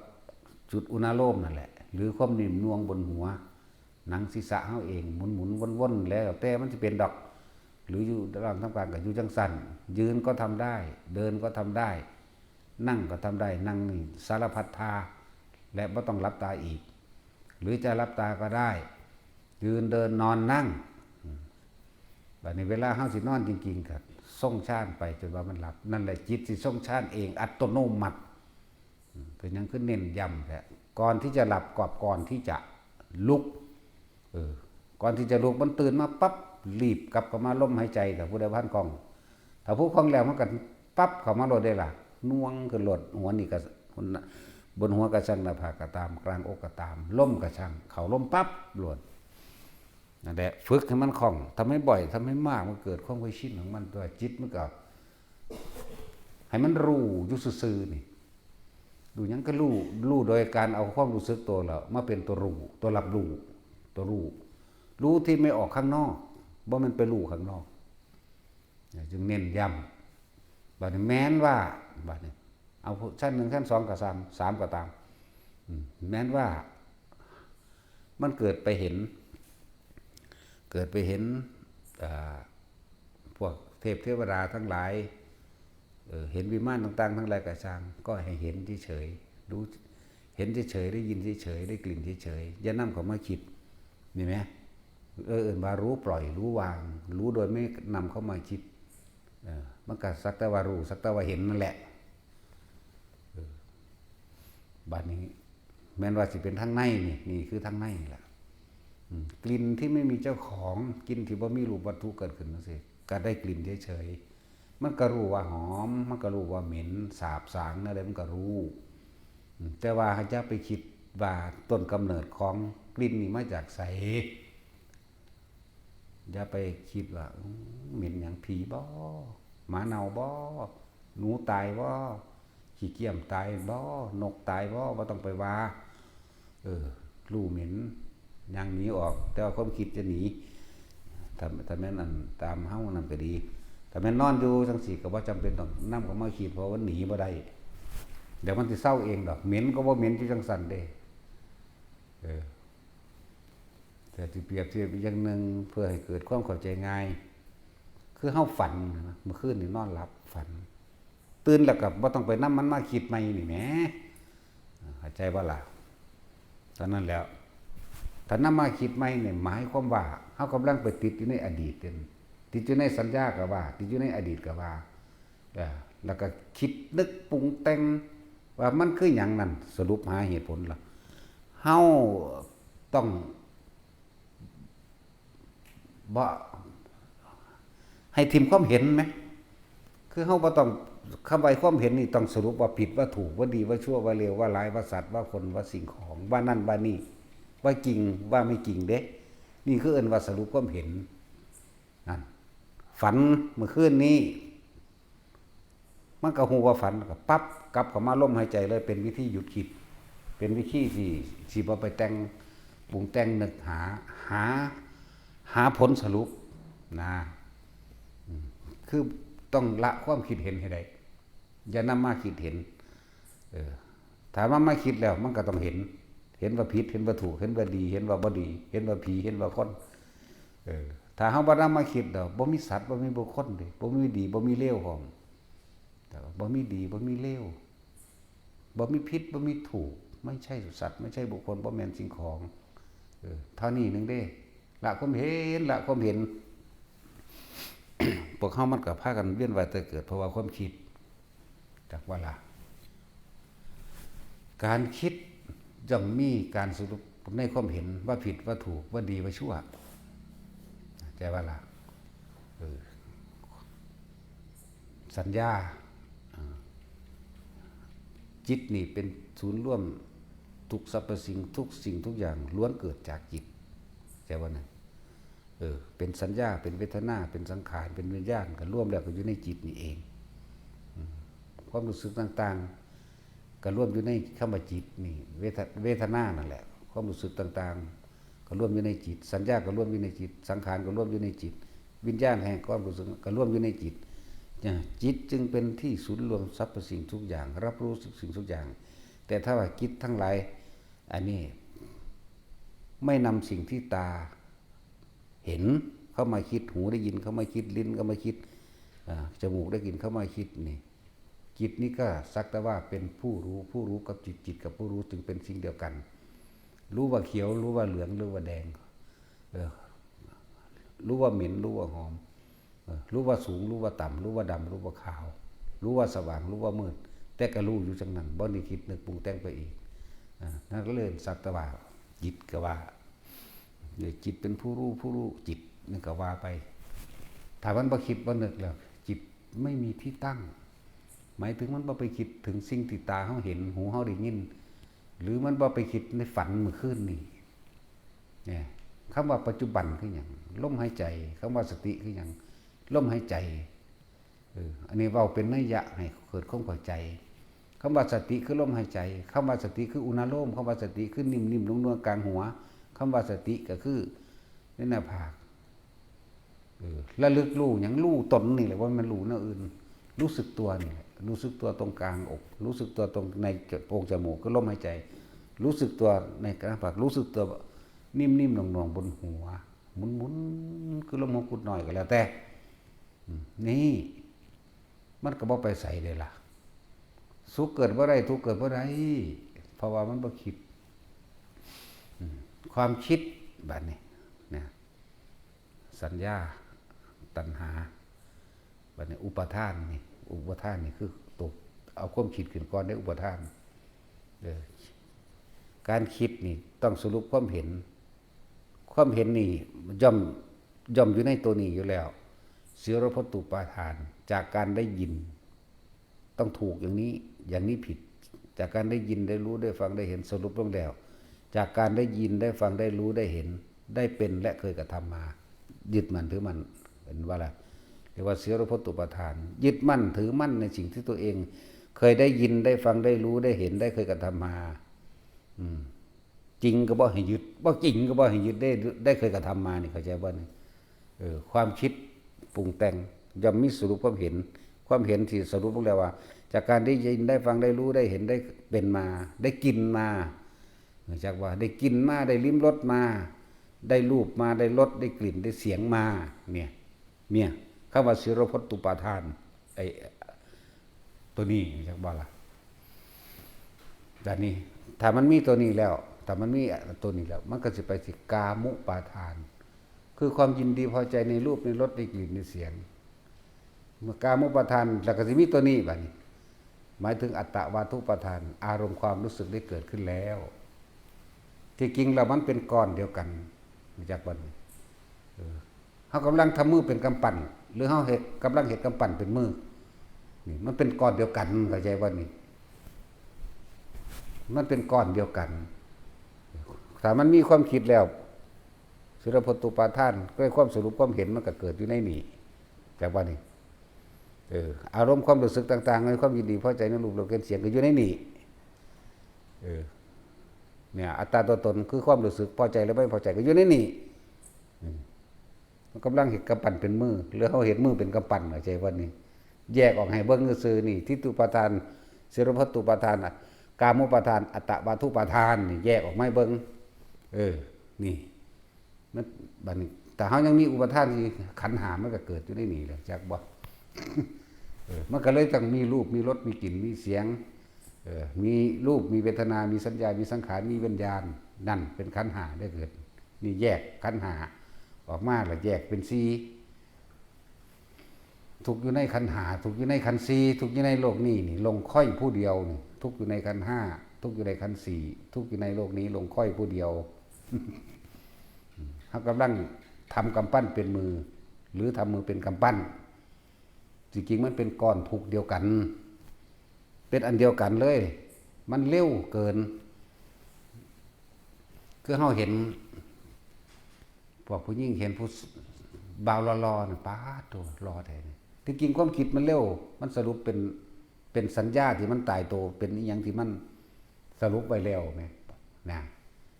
จุดอุณาโลมนั่นแหละ หรือความนิ่มนวลบนหัว หนังศีรษะเฮาเอง หมุนๆ วนๆ แล้วแต่มันสิเป็นดอก หรืออยู่ระหว่างท่ามกลางก็อยู่จั่งซั้น ยืนก็ทำได้ เดินก็ทำได้ นั่งก็ทำได้ นั่งนี่สารพัดท่า และบ่ต้องหลับตาอีก หรือจะหลับตาก็ได้ ยืนเดินนอนนั่ง อืม บัดนี้เวลาเฮาสินอนจริงๆ ก็ทรงฌานไปจนว่ามันหลับ นั่นแหละจิตสิทรงฌานเองอัตโนมัติ อืม เป็นหยังคือเน้นย้ำแท้ ก่อนที่จะหลับกับก่อนที่จะลุก เออ ก่อนที่จะลุกมันตื่นมาปั๊บ รีบกลับเข้ามาลมหายใจ ถ้าผู้ใดบ่ทันคล่อง ถ้าผู้คล่องแล้วมันก็ปั๊บเข้ามาโลดเด้ล่ะ หน่วงขึ้นโลด หัวนี่ก็ บนหัวก็ช่าง หน้าผากก็ตาม กลางอกก็ตาม ลมก็ช่าง เข้าลมปั๊บโลด นั่นแหละ ฝึกให้มันคล่อง ทำให้บ่อย ทำให้มาก มันเกิดความเคยชินของมัน ตัวจิตมันก็ ให้มันรู้อยู่ซื่อๆ นี่ รู้หยังก็รู้ รู้โดยการเอาความรู้สึกตัวแล้วมาเป็นตัวรู้ ตัวรับรู้ ตัวรู้ รู้ที่ไม่ออกข้างนอก บ่แม่นไปรู้ข้างนอก จึงเน้นย้ำ บัดนี้แม้นว่า บัดนี้ เอาชั้นหนึ่ง ชั้นสองก็ตาม สามก็ตาม อืม แม้นว่า มันเกิดไปเห็น เกิดไปเห็น อ่า พวกเทพเทวดาทั้งหลาย เออ เห็นวิมานต่างๆ ทั้งหลายก็ช่าง ก็ให้เห็นเฉยๆ รู้ เห็นเฉยๆ ได้ยินเฉยๆ ได้กลิ่นเฉยๆ อย่านำเข้ามาคิด นี่ไหม เออ เอิ้นว่ารู้ปล่อย รู้วาง รู้โดยไม่นำเข้ามาคิด เออ มันก็สักแต่ว่ารู้ สักแต่ว่าเห็นนั่นแหละ เออ บัดนี้ แม่นว่าสิเป็นทางในนี่ นี่คือทางในนี่แหละ อืม กลิ่นที่ไม่มีเจ้าของ กลิ่นที่บ่มีรูปวัตถุเกิดขึ้นจั่งซี้ ก็ได้กลิ่นเฉยๆ มันก็รู้ว่าหอม มันก็รู้ว่าเหม็น สาบสางแนวใดมันก็รู้ อืม แต่ว่าอย่าไปคิดว่าต้นกำเนิดของกลิ่นนี่มาจากไส อย่าไปคิดว่า อื้อ เหม็นหยัง ผีบ่ หมาเน่าบ่ หนูตายบ่ ขี้เกียมตายบ่ นกตายบ่ บ่ต้องไปว่า เออ รู้เหม็น ย่างหนีออก แต่ว่าความคิดจะหนี ถ้า ถ้าแม่นอันตามเฮานั่นก็ดี ถ้าแม่นนอนอยู่จั่งซี้ก็บ่จำเป็นต้องนำเข้ามาคิด เพราะว่าหนีบ่ได้ เดี๋ยวมันสิเซาเองดอก เหม็นก็บ่เหม็นอยู่จั่งซั้นเด้ เออ แต่สิเปรียบเทียบอีกอย่างหนึ่ง เพื่อให้เกิดความเข้าใจง่าย คือเฮาฝันนะ เมื่อคืนนี่นอนหลับฝัน ตื่นแล้วก็บ่ต้องไปนำมันมาคิดใหม่นี่แหม เข้าใจบ่ล่ะ เท่านั้นแหล้ว ถ้านำมาคิดใหม่นี่หมายความว่าเฮากำลังไปติดอยู่ในอดีตเด้ ติดอยู่ในสัญญาก็ว่า ติดอยู่ในอดีตก็ว่า เออ แล้วก็คิดนึกปรุงแต่งว่ามันคือหยังนั่น สรุปหาเหตุผลล่ะ เฮาต้อง บ่ ให้ถิ่มความเห็นไหม คือเฮาบ่ต้อง คำว่าความเห็นนี่ต้องสรุปว่าผิดว่าถูก ว่าดีว่าชั่ว ว่าเลวว่าร้าย ว่าสัตว์ว่าคน ว่าสิ่งของ ว่านั่นว่านี่ ว่าจริงว่าไม่จริงเด้ นี่คือเอิ้นว่าสรุปความเห็น นั่น ฝันเมื่อคืนนี้ มันก็ฮู้ว่าฝัน ก็ปั๊บกลับเข้ามาลมหายใจเลย เป็นวิธีหยุดคิด เป็นวิธีที่ ที่บ่ไปแต่งปรุงแต่งนึกหา หา หาผลสรุปนะ อืม คือต้องละความคิดเห็นให้ได้ อย่านำมาคิดเห็น เออ ถ้ามันมาคิดแล้วมันก็ต้องเห็น เห็นว่าผิด เห็นว่าถูก เห็นว่าดี เห็นว่าบ่ดี เห็นว่าผี เห็นว่าคน เออ ถ้าเฮาบ่นำมาคิดดอก บ่มีสัตว์ บ่มีบุคคลเด้ บ่มีดี บ่มีเลวพร้อม แต่ว่าบ่มีดี บ่มีเลว บ่มีผิด บ่มีถูก ไม่ใช่สัตว์ ไม่ใช่บุคคล บ่แม่นสิ่งของ เออ เท่านี้หนึ่งเด้ ละความเห็น ละความเห็น พวกเฮามันก็พากันเวียนว่ายตายเกิด เพราะว่าความคิด จักว่าล่ะ การคิดย่อมมีการสรุปในความเห็นว่าผิดว่าถูก ว่าดีว่าชั่ว ใจว่าล่ะ เออ สัญญา อ่า จิตนี่เป็นศูนย์รวมทุกสรรพสิ่ง ทุกสิ่งทุกอย่างล้วนเกิดจากจิต ใจว่านะ เออ เป็นสัญญา เป็นเวทนา เป็นสังขาร เป็นวิญญาณ ก็รวมแล้วก็อยู่ในจิตนี่เอง อืม ความรู้สึกต่างๆ ก็รวมอยู่ในคำว่าจิตนี่ เวท- เวทนานั่นแหละ ความรู้สึกต่างๆ ก็รวมอยู่ในจิต สัญญาก็รวมอยู่ในจิต สังขารก็รวมอยู่ในจิต วิญญาณแห่งความรู้สึกก็รวมอยู่ในจิต นะ จิตจึงเป็นที่ศูนย์รวมสรรพสิ่งทุกอย่าง รับรู้ทุกสิ่งทุกอย่าง แต่ถ้าว่าจิตทั้งหลาย อันนี้ ไม่นำสิ่งที่ตาเห็นเข้ามาคิด หูได้ยินเข้ามาคิด ลิ้นเข้ามาคิด อ่า จมูกได้กลิ่นเข้ามาคิดนี่ จิตนี่ก็สักแต่ว่าเป็นผู้รู้ ผู้รู้กับจิต จิตกับผู้รู้จึงเป็นสิ่งเดียวกัน รู้ว่าเขียว รู้ว่าเหลือง รู้ว่าแดง เออ รู้ว่าเหม็น รู้ว่าหอม เออ รู้ว่าสูง รู้ว่าต่ำ รู้ว่าดำ รู้ว่าขาว รู้ว่าสว่าง รู้ว่ามืด แต่ก็รู้อยู่จังนั้น บ่ได้คิดนึกปรุงแต่งไปอีก อ่า นั่นก็เลยสักแต่ว่า จิตก็ว่า เดี๋ยวจิตเป็นผู้รู้ ผู้รู้จิต นั่นก็ว่าไป ถ้ามันบ่คิดบ่นึกแล้ว จิตไม่มีที่ตั้ง หมายถึงมันบ่ไปคิดถึงสิ่งที่ตาเฮาเห็น หูเฮาได้ยิน หรือมันบ่ไปคิดในฝันเมื่อคืนนี่ เนี่ย คำว่าปัจจุบันคือหยัง ลมหายใจ คำว่าสติคือหยัง ลมหายใจ เออ อันนี้เว้าเป็นนัยยะให้เกิดความเข้าใจ คำว่าสติคือลมหายใจ คำว่าสติคืออุณาโลม คำว่าสติคือนิ่มๆ นวลๆ กลางหัว คำว่าสติก็คือในหน้าผาก เออ ระลึกรู้หยัง รู้ตนนี่แหละ ว่ามันรู้แนวอื่น รู้สึกตัวนี่แหละ รู้สึกตัวตรงกลางอก รู้สึกตัวตรงในโพรงจมูก คือลมหายใจ รู้สึกตัวในหน้าผาก รู้สึกตัวนิ่มๆ หน่วงๆ บนหัว หมุนๆ คือลมหัวกุดน้อยก็แล้วแต่ อืม นี่ มันก็บ่ไปไสเลยล่ะ สุขเกิดบ่ได้ ทุกข์เกิดบ่ได้ เพราะว่ามันบ่คิด อืม ความคิดบัดนี้นะ สัญญา ตัณหา บัดนี้อุปาทานนี่ อุปาทานนี่คือตัว เอาความคิดขึ้นก่อนได้อุปาทาน เออ การคิดนี่ต้องสรุปความเห็น ความเห็นนี่ย่อม ย่อมอยู่ในตัวนี้อยู่แล้ว เสียรพตุปาทาน จากการได้ยิน ต้องถูกอย่างนี้ อย่างนี้ผิด จากการได้ยิน ได้รู้ ได้ฟัง ได้เห็น สรุปลงแล้ว จากการได้ยิน ได้ฟัง ได้รู้ ได้เห็น ได้เป็น และเคยกระทำมา ยึดมั่นถือมั่น เป็นว่าละ เรียกว่าเสียรพตุปาทาน ยึดมั่นถือมั่นในสิ่งที่ตัวเอง เคยได้ยิน ได้ฟัง ได้รู้ ได้เห็น ได้เคยกระทำมา อืม จริงก็บ่ให้ยึด บ่จริงก็บ่ให้ยึด ได้ ได้เคยกระทำมานี่ เข้าใจบ่นี่ เออ ความคิดปรุงแต่ง ย่อมมีสรุปความเห็น ความเห็นที่สรุปลงแล้วว่า จากการได้ยิน ได้ฟัง ได้รู้ ได้เห็น ได้เป็นมา ได้กินมา รู้จักว่า ได้กินมา ได้ลิ้มรสมา ได้รูปมา ได้รส ได้กลิ่น ได้เสียงมา เนี่ย เนี่ย คำว่าเสียรพตุปาทาน ไอ้ ตัวนี้ รู้จักบ่ล่ะ แต่นี่ ถ้ามันมีตัวนี้แล้ว ถ้ามันมีตัวนี้แล้ว มันก็สิไปที่กามุปาทาน คือความยินดีพอใจในรูป ในรส ในกลิ่น ในเสียง เมื่อกามุปาทาน แล้วก็สิมีตัวนี้บัดนี้ หมายถึงอัตตวาทุปาทาน อารมณ์ความรู้สึกได้เกิดขึ้นแล้ว ที่จริงแล้วมันเป็นก้อนเดียวกัน รู้จักบ่นี่ เออ เฮากำลังทำมือเป็นกำปั้น หรือเฮาเฮ็ด กำลังเฮ็ดกำปั้นเป็นมือ นี่มันเป็นก้อนเดียวกัน เข้าใจบ่นี่ มันเป็นก้อนเดียวกัน ถ้ามันมีความคิดแล้ว เสียรพตุปาทาน ด้วยความสรุปความเห็นมันก็เกิดอยู่ในนี่ จากว่านี่ เออ อารมณ์ความรู้สึกต่างๆ ในความยินดีพอใจในรูปรสกลิ่นเสียงก็อยู่ในนี่ เออ เนี่ย อัตตาตัวตนคือความรู้สึกพอใจหรือไม่พอใจก็อยู่ในนี่ อืม มันกำลังเห็นกำปั้นเป็นมือ หรือเขาเห็นมือเป็นกำปั้น เข้าใจว่านี่ แยกออกให้เบิ่งซื่อๆ นี่ ทิฏฐุปาทาน เสรพัตตุปาทาน กามุปาทาน อัตตวาทุปาทาน นี่ แยกออกมาให้เบิ่ง เออ นี่ มัน บัดนี้ แต่เฮายังมีอุปาทานที่ขันธ์ห้ามันก็เกิดอยู่ในนี่แหละ จักบ่ เออ มันก็เลยต้องมีรูป มีรส มีกลิ่น มีเสียง เออ มีรูป มีเวทนา มีสัญญา มีสังขาร มีวิญญาณ นั่นเป็นขันธ์ห้าได้เกิด นี่แยกขันธ์ห้าออกมาแล้วแยกเป็นสี่ ทุกข์อยู่ในขันธ์ห้า ทุกข์อยู่ในขันธ์สี่ ทุกข์อยู่ในโลกนี้นี่ ลงค่อยผู้เดียวนี่ ทุกข์อยู่ในขันธ์ห้า ทุกข์อยู่ในขันธ์สี่ ทุกข์อยู่ในโลกนี้ ลงค่อยผู้เดียว เฮากำลังทำกำปั้นเป็นมือ หรือทำมือเป็นกำปั้น จริงๆ มันเป็นก้อนทุกข์เดียวกัน เป็นอันเดียวกันเลย มันเร็วเกิน คือเฮาเห็น พวกผู้หญิงเห็นผู้บ่าวหล่อๆ น่ะ ป๊าดโธ่ หล่อแท้นี่ ที่จริงความคิดมันเร็ว มันสรุปเป็น เป็นสัญญาที่มันตายตัว เป็นอิหยังที่มันสรุปไว้แล้วแหม นะ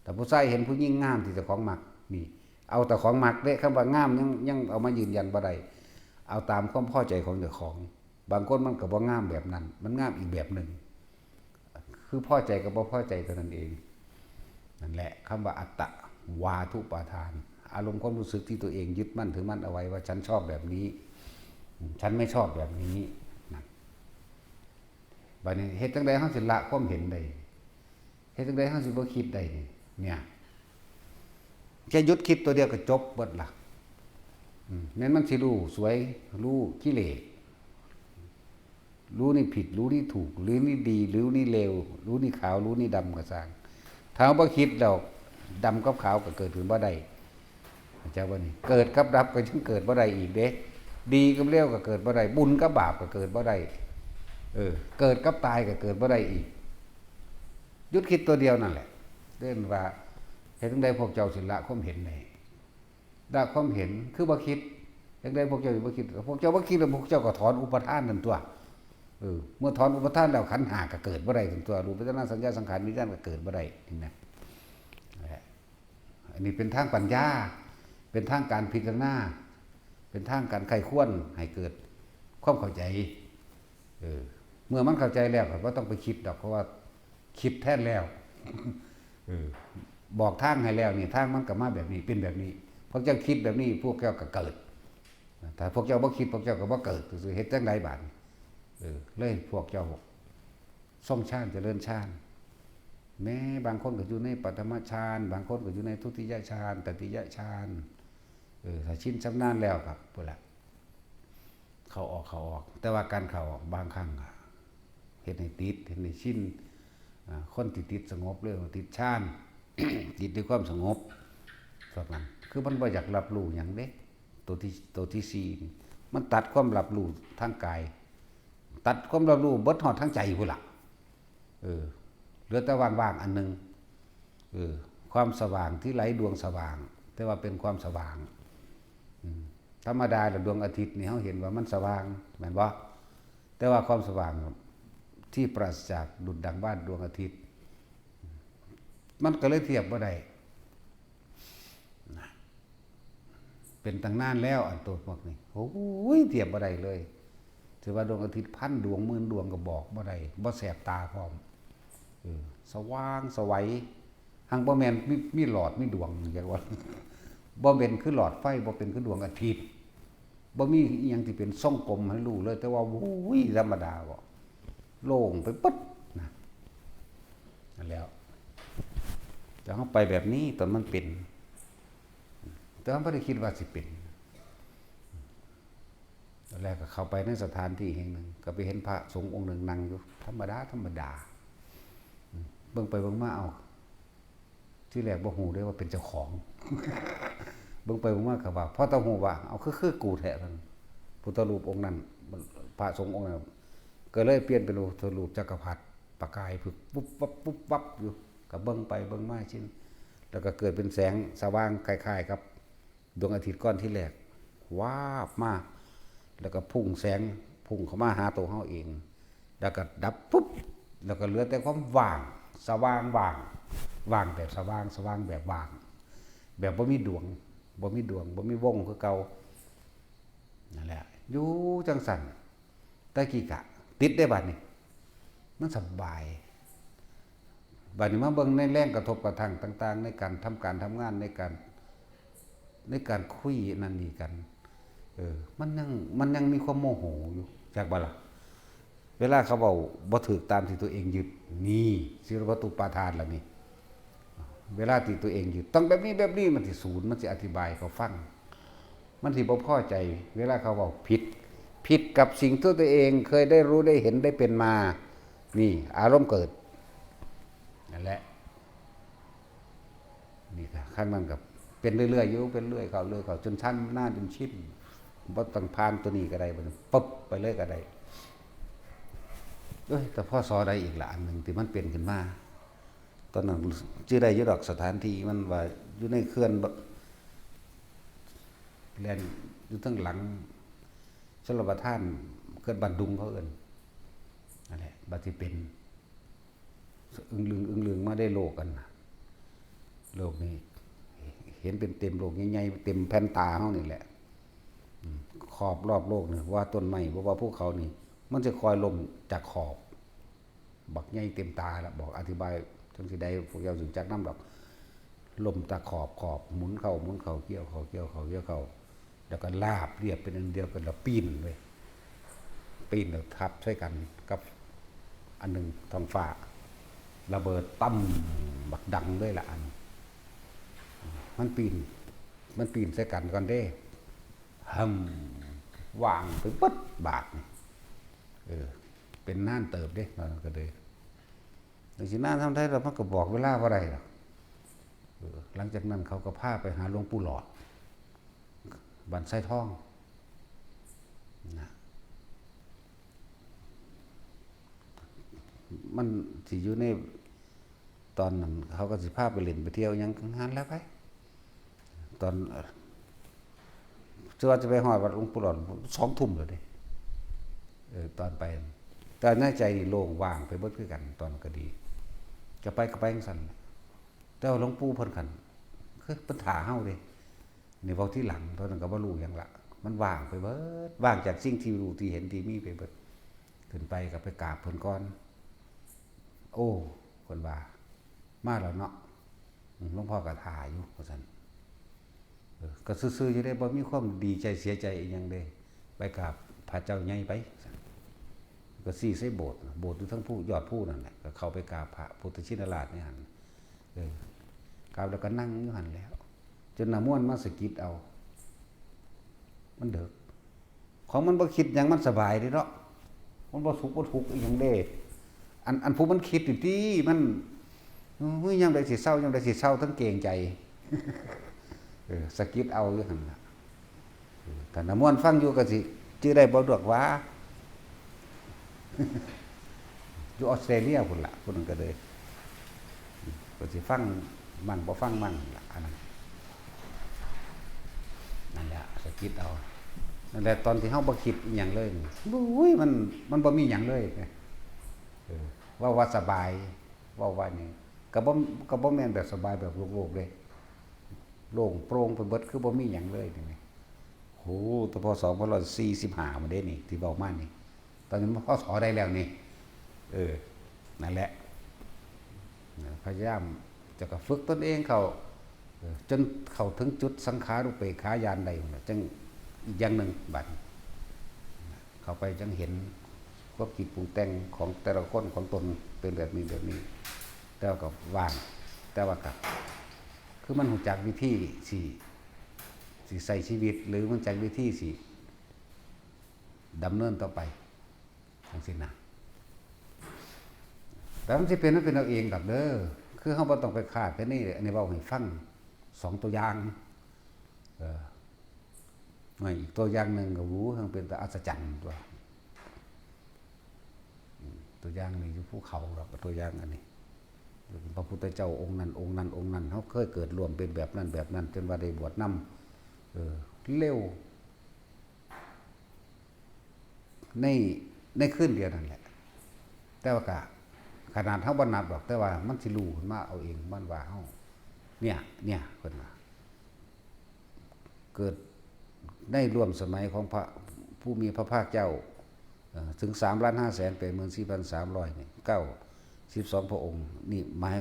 แต่ผู้ชายเห็นผู้หญิงงามที่เจ้าของมัก นี่ เอาแต่ของมักเด้ คำว่างามยัง ยังเอามายืนยันบ่ได้ เอาตามความพอใจของเจ้าของ บางคนมันก็บ่งามแบบนั้น มันงามอีกแบบหนึ่ง คือพอใจกับบ่พอใจเท่านั้นเอง นั่นแหละ คำว่าอัตตวาทุปาทาน อารมณ์ความรู้สึกที่ตัวเองยึดมั่นถือมั่นเอาไว้ว่าฉันชอบแบบนี้ ฉันไม่ชอบแบบนี้ นั่น บัดนี้เฮ็ดจั่งใดเฮาสิละความเห็นได้ เฮ็ดจั่งใดเฮาสิบ่คิดได้นี่ เนี่ย แค่หยุดคิดตัวเดียวก็จบเบิดละ อืม แม่นมันสิรู้สวย รู้กิเลส รู้นี่ผิด รู้นี่ถูก รู้นี่ดี รู้นี่เลว รู้นี่ขาว รู้นี่ดำก็ซ่าง ถ้าเฮาบ่คิดแล้ว ดำกับขาวก็เกิดขึ้นบ่ได้ เข้าใจบ่นี่ เกิดกับดับก็ยังเกิดบ่ได้อีกเด้ ดีกับเลวก็เกิดบ่ได้ บุญกับบาปก็เกิดบ่ได้ เออ เกิดกับตายก็เกิดบ่ได้อีก หยุดคิดตัวเดียวนั่นแหละ เรียกว่า เฮ็ดจั่งใดพวกเจ้าสิละความเห็นได้ ละความเห็น คือบ่คิด จั่งใดพวกเจ้าสิบ่คิด พวกเจ้าบ่คิดแล้วพวกเจ้าก็ถอนอุปาทานนั่นตัว เออ เมื่อถอนอุปาทานแล้วขันธ์ห้าก็เกิดบ่ได้นั่นตัว รูป เวทนา สัญญา สังขาร วิญญาณก็เกิดบ่ได้ นี่นะ อันนี้เป็นทางปัญญา เป็นทางการพิจารณา เป็นทางการใคร่ครวญให้เกิดความเข้าใจ เออ เมื่อมันเข้าใจแล้วก็บ่ต้องไปคิดดอก เพราะว่าคิดแทนแล้ว เออ บอกทางให้แล้วนี่ ทางมันก็มาแบบนี้ เป็นแบบนี้ พวกเจ้าคิดแบบนี้ พวกเจ้าก็เกิด ถ้าพวกเจ้าบ่คิด พวกเจ้าก็บ่เกิด ซื่อๆ เฮ็ดจั่งใดบาดนี้ เออ เลยพวกเจ้า ทรงฌานเจริญฌาน แม้บางคนก็อยู่ในปฐมฌาน บางคนก็อยู่ในทุติยฌาน ตติยฌาน เออ ถ้าชินชำนาญแล้วครับ พุ้นละ เข้าออก เข้าออก แต่ว่าการเข้าออกบางครั้งอะ เฮ็ดให้ติด เฮ็ดให้ชิน อ่า คนที่ติดสงบเลยว่าติดฌาน ติดด้วยความสงบ พวกนั้น คือมันบ่อยากรับรู้หยังเด้ ตัวที่ ตัวที่สี่นี่ มันตัดความรับรู้ทางกาย ตัดความรับรู้เบิดฮอดทางใจพุ้นล่ะ เออ เหลือแต่ว่างๆ อันหนึ่ง เออ ความสว่างที่ไร้ดวงสว่าง แต่ว่าเป็นความสว่าง อืม ธรรมดาแล้วดวงอาทิตย์นี่เฮาเห็นว่ามันสว่าง แม่นบ่ แต่ว่าความสว่างที่ปราศจากดุจดังว่าดวงอาทิตย์ มันก็เลยเทียบบ่ได้ นะ เป็นตั้งนานแล้วอันตัวพวกนี้ โอ้ย เทียบบ่ได้เลย ถือว่าดวงอาทิตย์พันดวงหมื่นดวงก็บอกบ่ได้ บ่แสบตาพร้อม เออ สว่างไสว หังบ่แม่นมี มีหลอดมีดวง จักว่า บ่เป็นคือหลอดไฟ บ่เป็นคือดวงอาทิตย์ บ่มีอิหยังที่เป็นทรงกลมให้รู้เลย แต่ว่า โอ้ย ธรรมดาบ่ โล่งไปเบิดนะ นั่นแล้ว แต่เฮาไปแบบนี้ตอนมันเป็น แต่เฮาบ่ได้คิดว่าสิเป็น ตอนแรกก็เข้าไปในสถานที่แห่งหนึ่ง ก็ไปเห็นพระสงฆ์องค์หนึ่งนั่งอยู่ ธรรมดา ธรรมดา เบิ่งไปเบิ่งมา เอ้า ที่แรกบ่ฮู้เด้ว่าเป็นเจ้าของ เบิ่งไปเบิ่งมาก็ว่า พอแต่ฮู้ว่า เอ้า คือ คือกูแท้ พุทธรูปองค์นั้น พระสงฆ์องค์นั้น ก็เลยเปลี่ยนเป็นพุทธรูปจักรพรรดิประกายผึก ปุ๊บวับ ปุ๊บวับอยู่ ก็เบิ่งไปเบิ่งมา ชิน แล้วก็เกิดเป็นแสงสว่างคล้ายๆ กับดวงอาทิตย์ก้อนที่แรก วาบมา แล้วก็พุ่งแสง พุ่งเข้ามาหาตัวเฮาเอง แล้วก็ดับปุ๊บ แล้วก็เหลือแต่ความว่าง สว่างว่าง ว่างแบบสว่าง สว่างแบบว่าง แบบบ่มีดวง บ่มีดวง บ่มีวงคือเก่า นั่นแหละ อยู่จังซั่น แต่กี้กะติดได้บัดนี้ มันสบาย บัดนี้มาเบิ่งในแรงกระทบกระทั่งต่างๆ ในการทำการทำงาน ในการ ในการคุยนั่นนี่กัน เออ มันยัง มันยังมีความโมโหอยู่ จักบ่ล่ะ เวลาเขาเว้าบ่ถูกตามที่ตัวเองยึด นี่ ศีลปทุปปาทานล่ะนี่ เวลาที่ตัวเองยึด ต้องแบบนี้แบบนี้ มันสิสูน มันสิอธิบายให้เขาฟัง มันสิบ่พอใจ เวลาเขาเว้าผิด ผิดกับสิ่งที่ตัวเองเคยได้รู้ได้เห็นได้เป็นมา นี่ อารมณ์เกิด นั่นแหละ นี่ก็ คันมันก็เป็นเรื่อยๆอยู่ เป็นเรื่อยเข้า เรื่อยเข้า จนชำนาญ จนชิน บ่ต้องผ่านตัวนี้ก็ได้ บัดนี้ ปึ๊บ ไปเลยก็ได้ เอ้ย แต่ พ.ศ. ใดอีกล่ะ อันหนึ่งที่มันเป็นขึ้นมา ตอนนั้นจื่อได้อยู่ดอก สถานที่มันว่าอยู่ในเขื่อนบ- แล่นอยู่ทางหลังชลประทาน เขื่อนบ้านดุงเขาเอิ้น นั่นแหละ บัดที่เป็น อึ้งลึง อึ้งลึงมาได้โลกกันน่ะ โลกนี้ เห็นเป็นเต็มโลกใหญ่ๆ เต็มแผ่นตาเฮานี่แหละ อืม ขอบรอบโลกนี่ ว่าต้นไม้ บ่ว่าภูเขานี่ มันสิค่อยล้มจากขอบ บักใหญ่เต็มตาละ บอกอธิบายจั่งสิได้ พวกเจ้าสิจักนำดอก ล้มจากขอบ ขอบ หมุนเข้า หมุนเข้า เกี่ยวเข้า เกี่ยวเข้า เกี่ยวเข้า แล้วก็ราบเรียบเป็นอันเดียวกัน แล้วปีนเว้ย ปีนแล้วทับใส่กันกับอันหนึ่งท้องฟ้า ระเบิดตั้ม บักดังเลยละอัน มันปีน มันปีนใส่กันก่อนเด้ หึม ว่างไปเบิดบาดนี่ เออ เป็นนานเติบเด้ ตอนนั้นก็เลย จั่งสินานส่ำใด แล้วมันก็บอกเวลาบ่ได้ดอก เออ หลังจากนั้นเขาก็พาไปหาหลวงปู่หลอด บ้านไซทอง นะ มันสิอยู่ใน ตอนนั้นเขาก็สิพาไปเล่นไปเที่ยวหยัง งานแล้วไป ตอน เอ่อ จะว่าจะไปฮอดวัดหลวงปู่หลอด สองทุ่มแล้วเด้ เออ ตอนไป แต่ในใจนี่โล่งว่างไปเบิดคือกัน ตอนก็ดี จะไปก็ไปจั่งซั้น แต่ว่าหลวงปู่เพิ่นคัน คือเพิ่นถ่าเฮาเด้ นี่เว้าทีหลัง ตอนนั้นก็บ่รู้หยังละ มันว่างไปเบิด ว่างจากสิ่งที่รู้ที่เห็นที่มีไปเบิด ขึ้นไปก็ไปกราบเพิ่นก่อน โอ้ เพิ่นว่า มาแล้วเนาะ อืม หลวงพ่อก็ถ่าอยู่ ว่าซั่น เออ ก็ซื่อๆอยู่เด้ บ่มีความดีใจเสียใจอีหยังเด้ ไปกราบพระเจ้าใหญ่ไป ก็ซี้ใส่โบสถ์ โบสถ์อยู่เทิงภู ยอดภูนั่นแหละ ก็เข้าไปกราบพระพุทธชินราชในหั้น เออ กราบแล้วก็นั่งอยู่หั้นแหล้ว จนน้าม่วนมาสะกิดเอา มันเดิก ของมันบ่คิดหยัง มันสบายเด้เนาะ มันบ่สุขบ่ทุกข์อีหยังเด้ อัน อันผู้มันคิดนี่ติ มัน เฮ้ย ยามใดสิเซา ยามใดสิเซา ทั้งเกรงใจ เออ สะกิดเอาอยู่หั่นล่ะ เออ ถ้าน้าม่วนฟังอยู่ก็สิจื่อได้บ่ดอกหวา อยู่ออสเตรเลียพุ้นล่ะ ผู้นั้นก็เลย ก็สิฟังมั่งบ่ฟังมั่งล่ะ อันนั้น นั่นแหละ สะกิดเอา นั่นแหละ ตอนที่เฮาบ่คิดอิหยังเลยนี่ บุ้ย มัน มันบ่มีหยังเลย เออ เว้าว่าสบาย เว้าว่านี่ ก็บ่ ก็บ่แม่นแบบสบายแบบโลกๆเด้ โล่งโปร่งไปเบิด คือบ่มีหยังเลยนี่ โห แต่พอ สองพันสี่สิบห้า มาเด้นี่ ที่เว้ามานี่ ตอนนี้ พ.ศ. ใดแล้วนี่ เออ นั่นแหละ พยายามจะก็ฝึกตนเองเข้า เออ จนเข้าถึงจุดสังขารุปเปกขาญาณได้นั่นแหละ จั่งอีกอย่างหนึ่งบัด เข้าไปจั่งเห็นความคิดปรุงแต่งของแต่ละคนของตนเป็นแบบนี้แบบนี้ แต่ว่าก็ว่าง แต่ว่าก็ คือมันรู้จักวิธีสิ สิใช้ชีวิต หรือมันจักวิธีสิดำเนินต่อไป จั่งซี้นะ แต่มันสิเป็น มันเป็นเอาเองดอกเด้อ คือเฮาบ่ต้องไปคาดคะเน อันนี้เว้าให้ฟังสองตัวอย่าง เออ ไม่ อีกตัวอย่างหนึ่งก็ โอ้โห มันเป็นตาอัศจรรย์ตัว อืม ตัวอย่างนี่อยู่ภูเขาดอก ตัวอย่างอันนี้ พระพุทธเจ้าองค์นั้น องค์นั้น องค์นั้น เขาเคยเกิดร่วมเป็นแบบนั้น แบบนั้น จนว่าได้บวชนำ เออ เร็ว ใน ในคืนเดียวนั่นแหละ แต่ว่าก็ ขนาดเฮาบ่นับดอก แต่ว่ามันสิรู้ขึ้นมาเอาเอง มันว่าเฮา เนี่ย เนี่ย เพิ่นว่า เกิดในร่วมสมัยของพระผู้มีพระภาคเจ้า เอ่อ ถึง สามล้านห้าแสนแปดหมื่นสี่พันสามร้อย นี่ เก้า สิบสอง พระองค์ นี่หมาย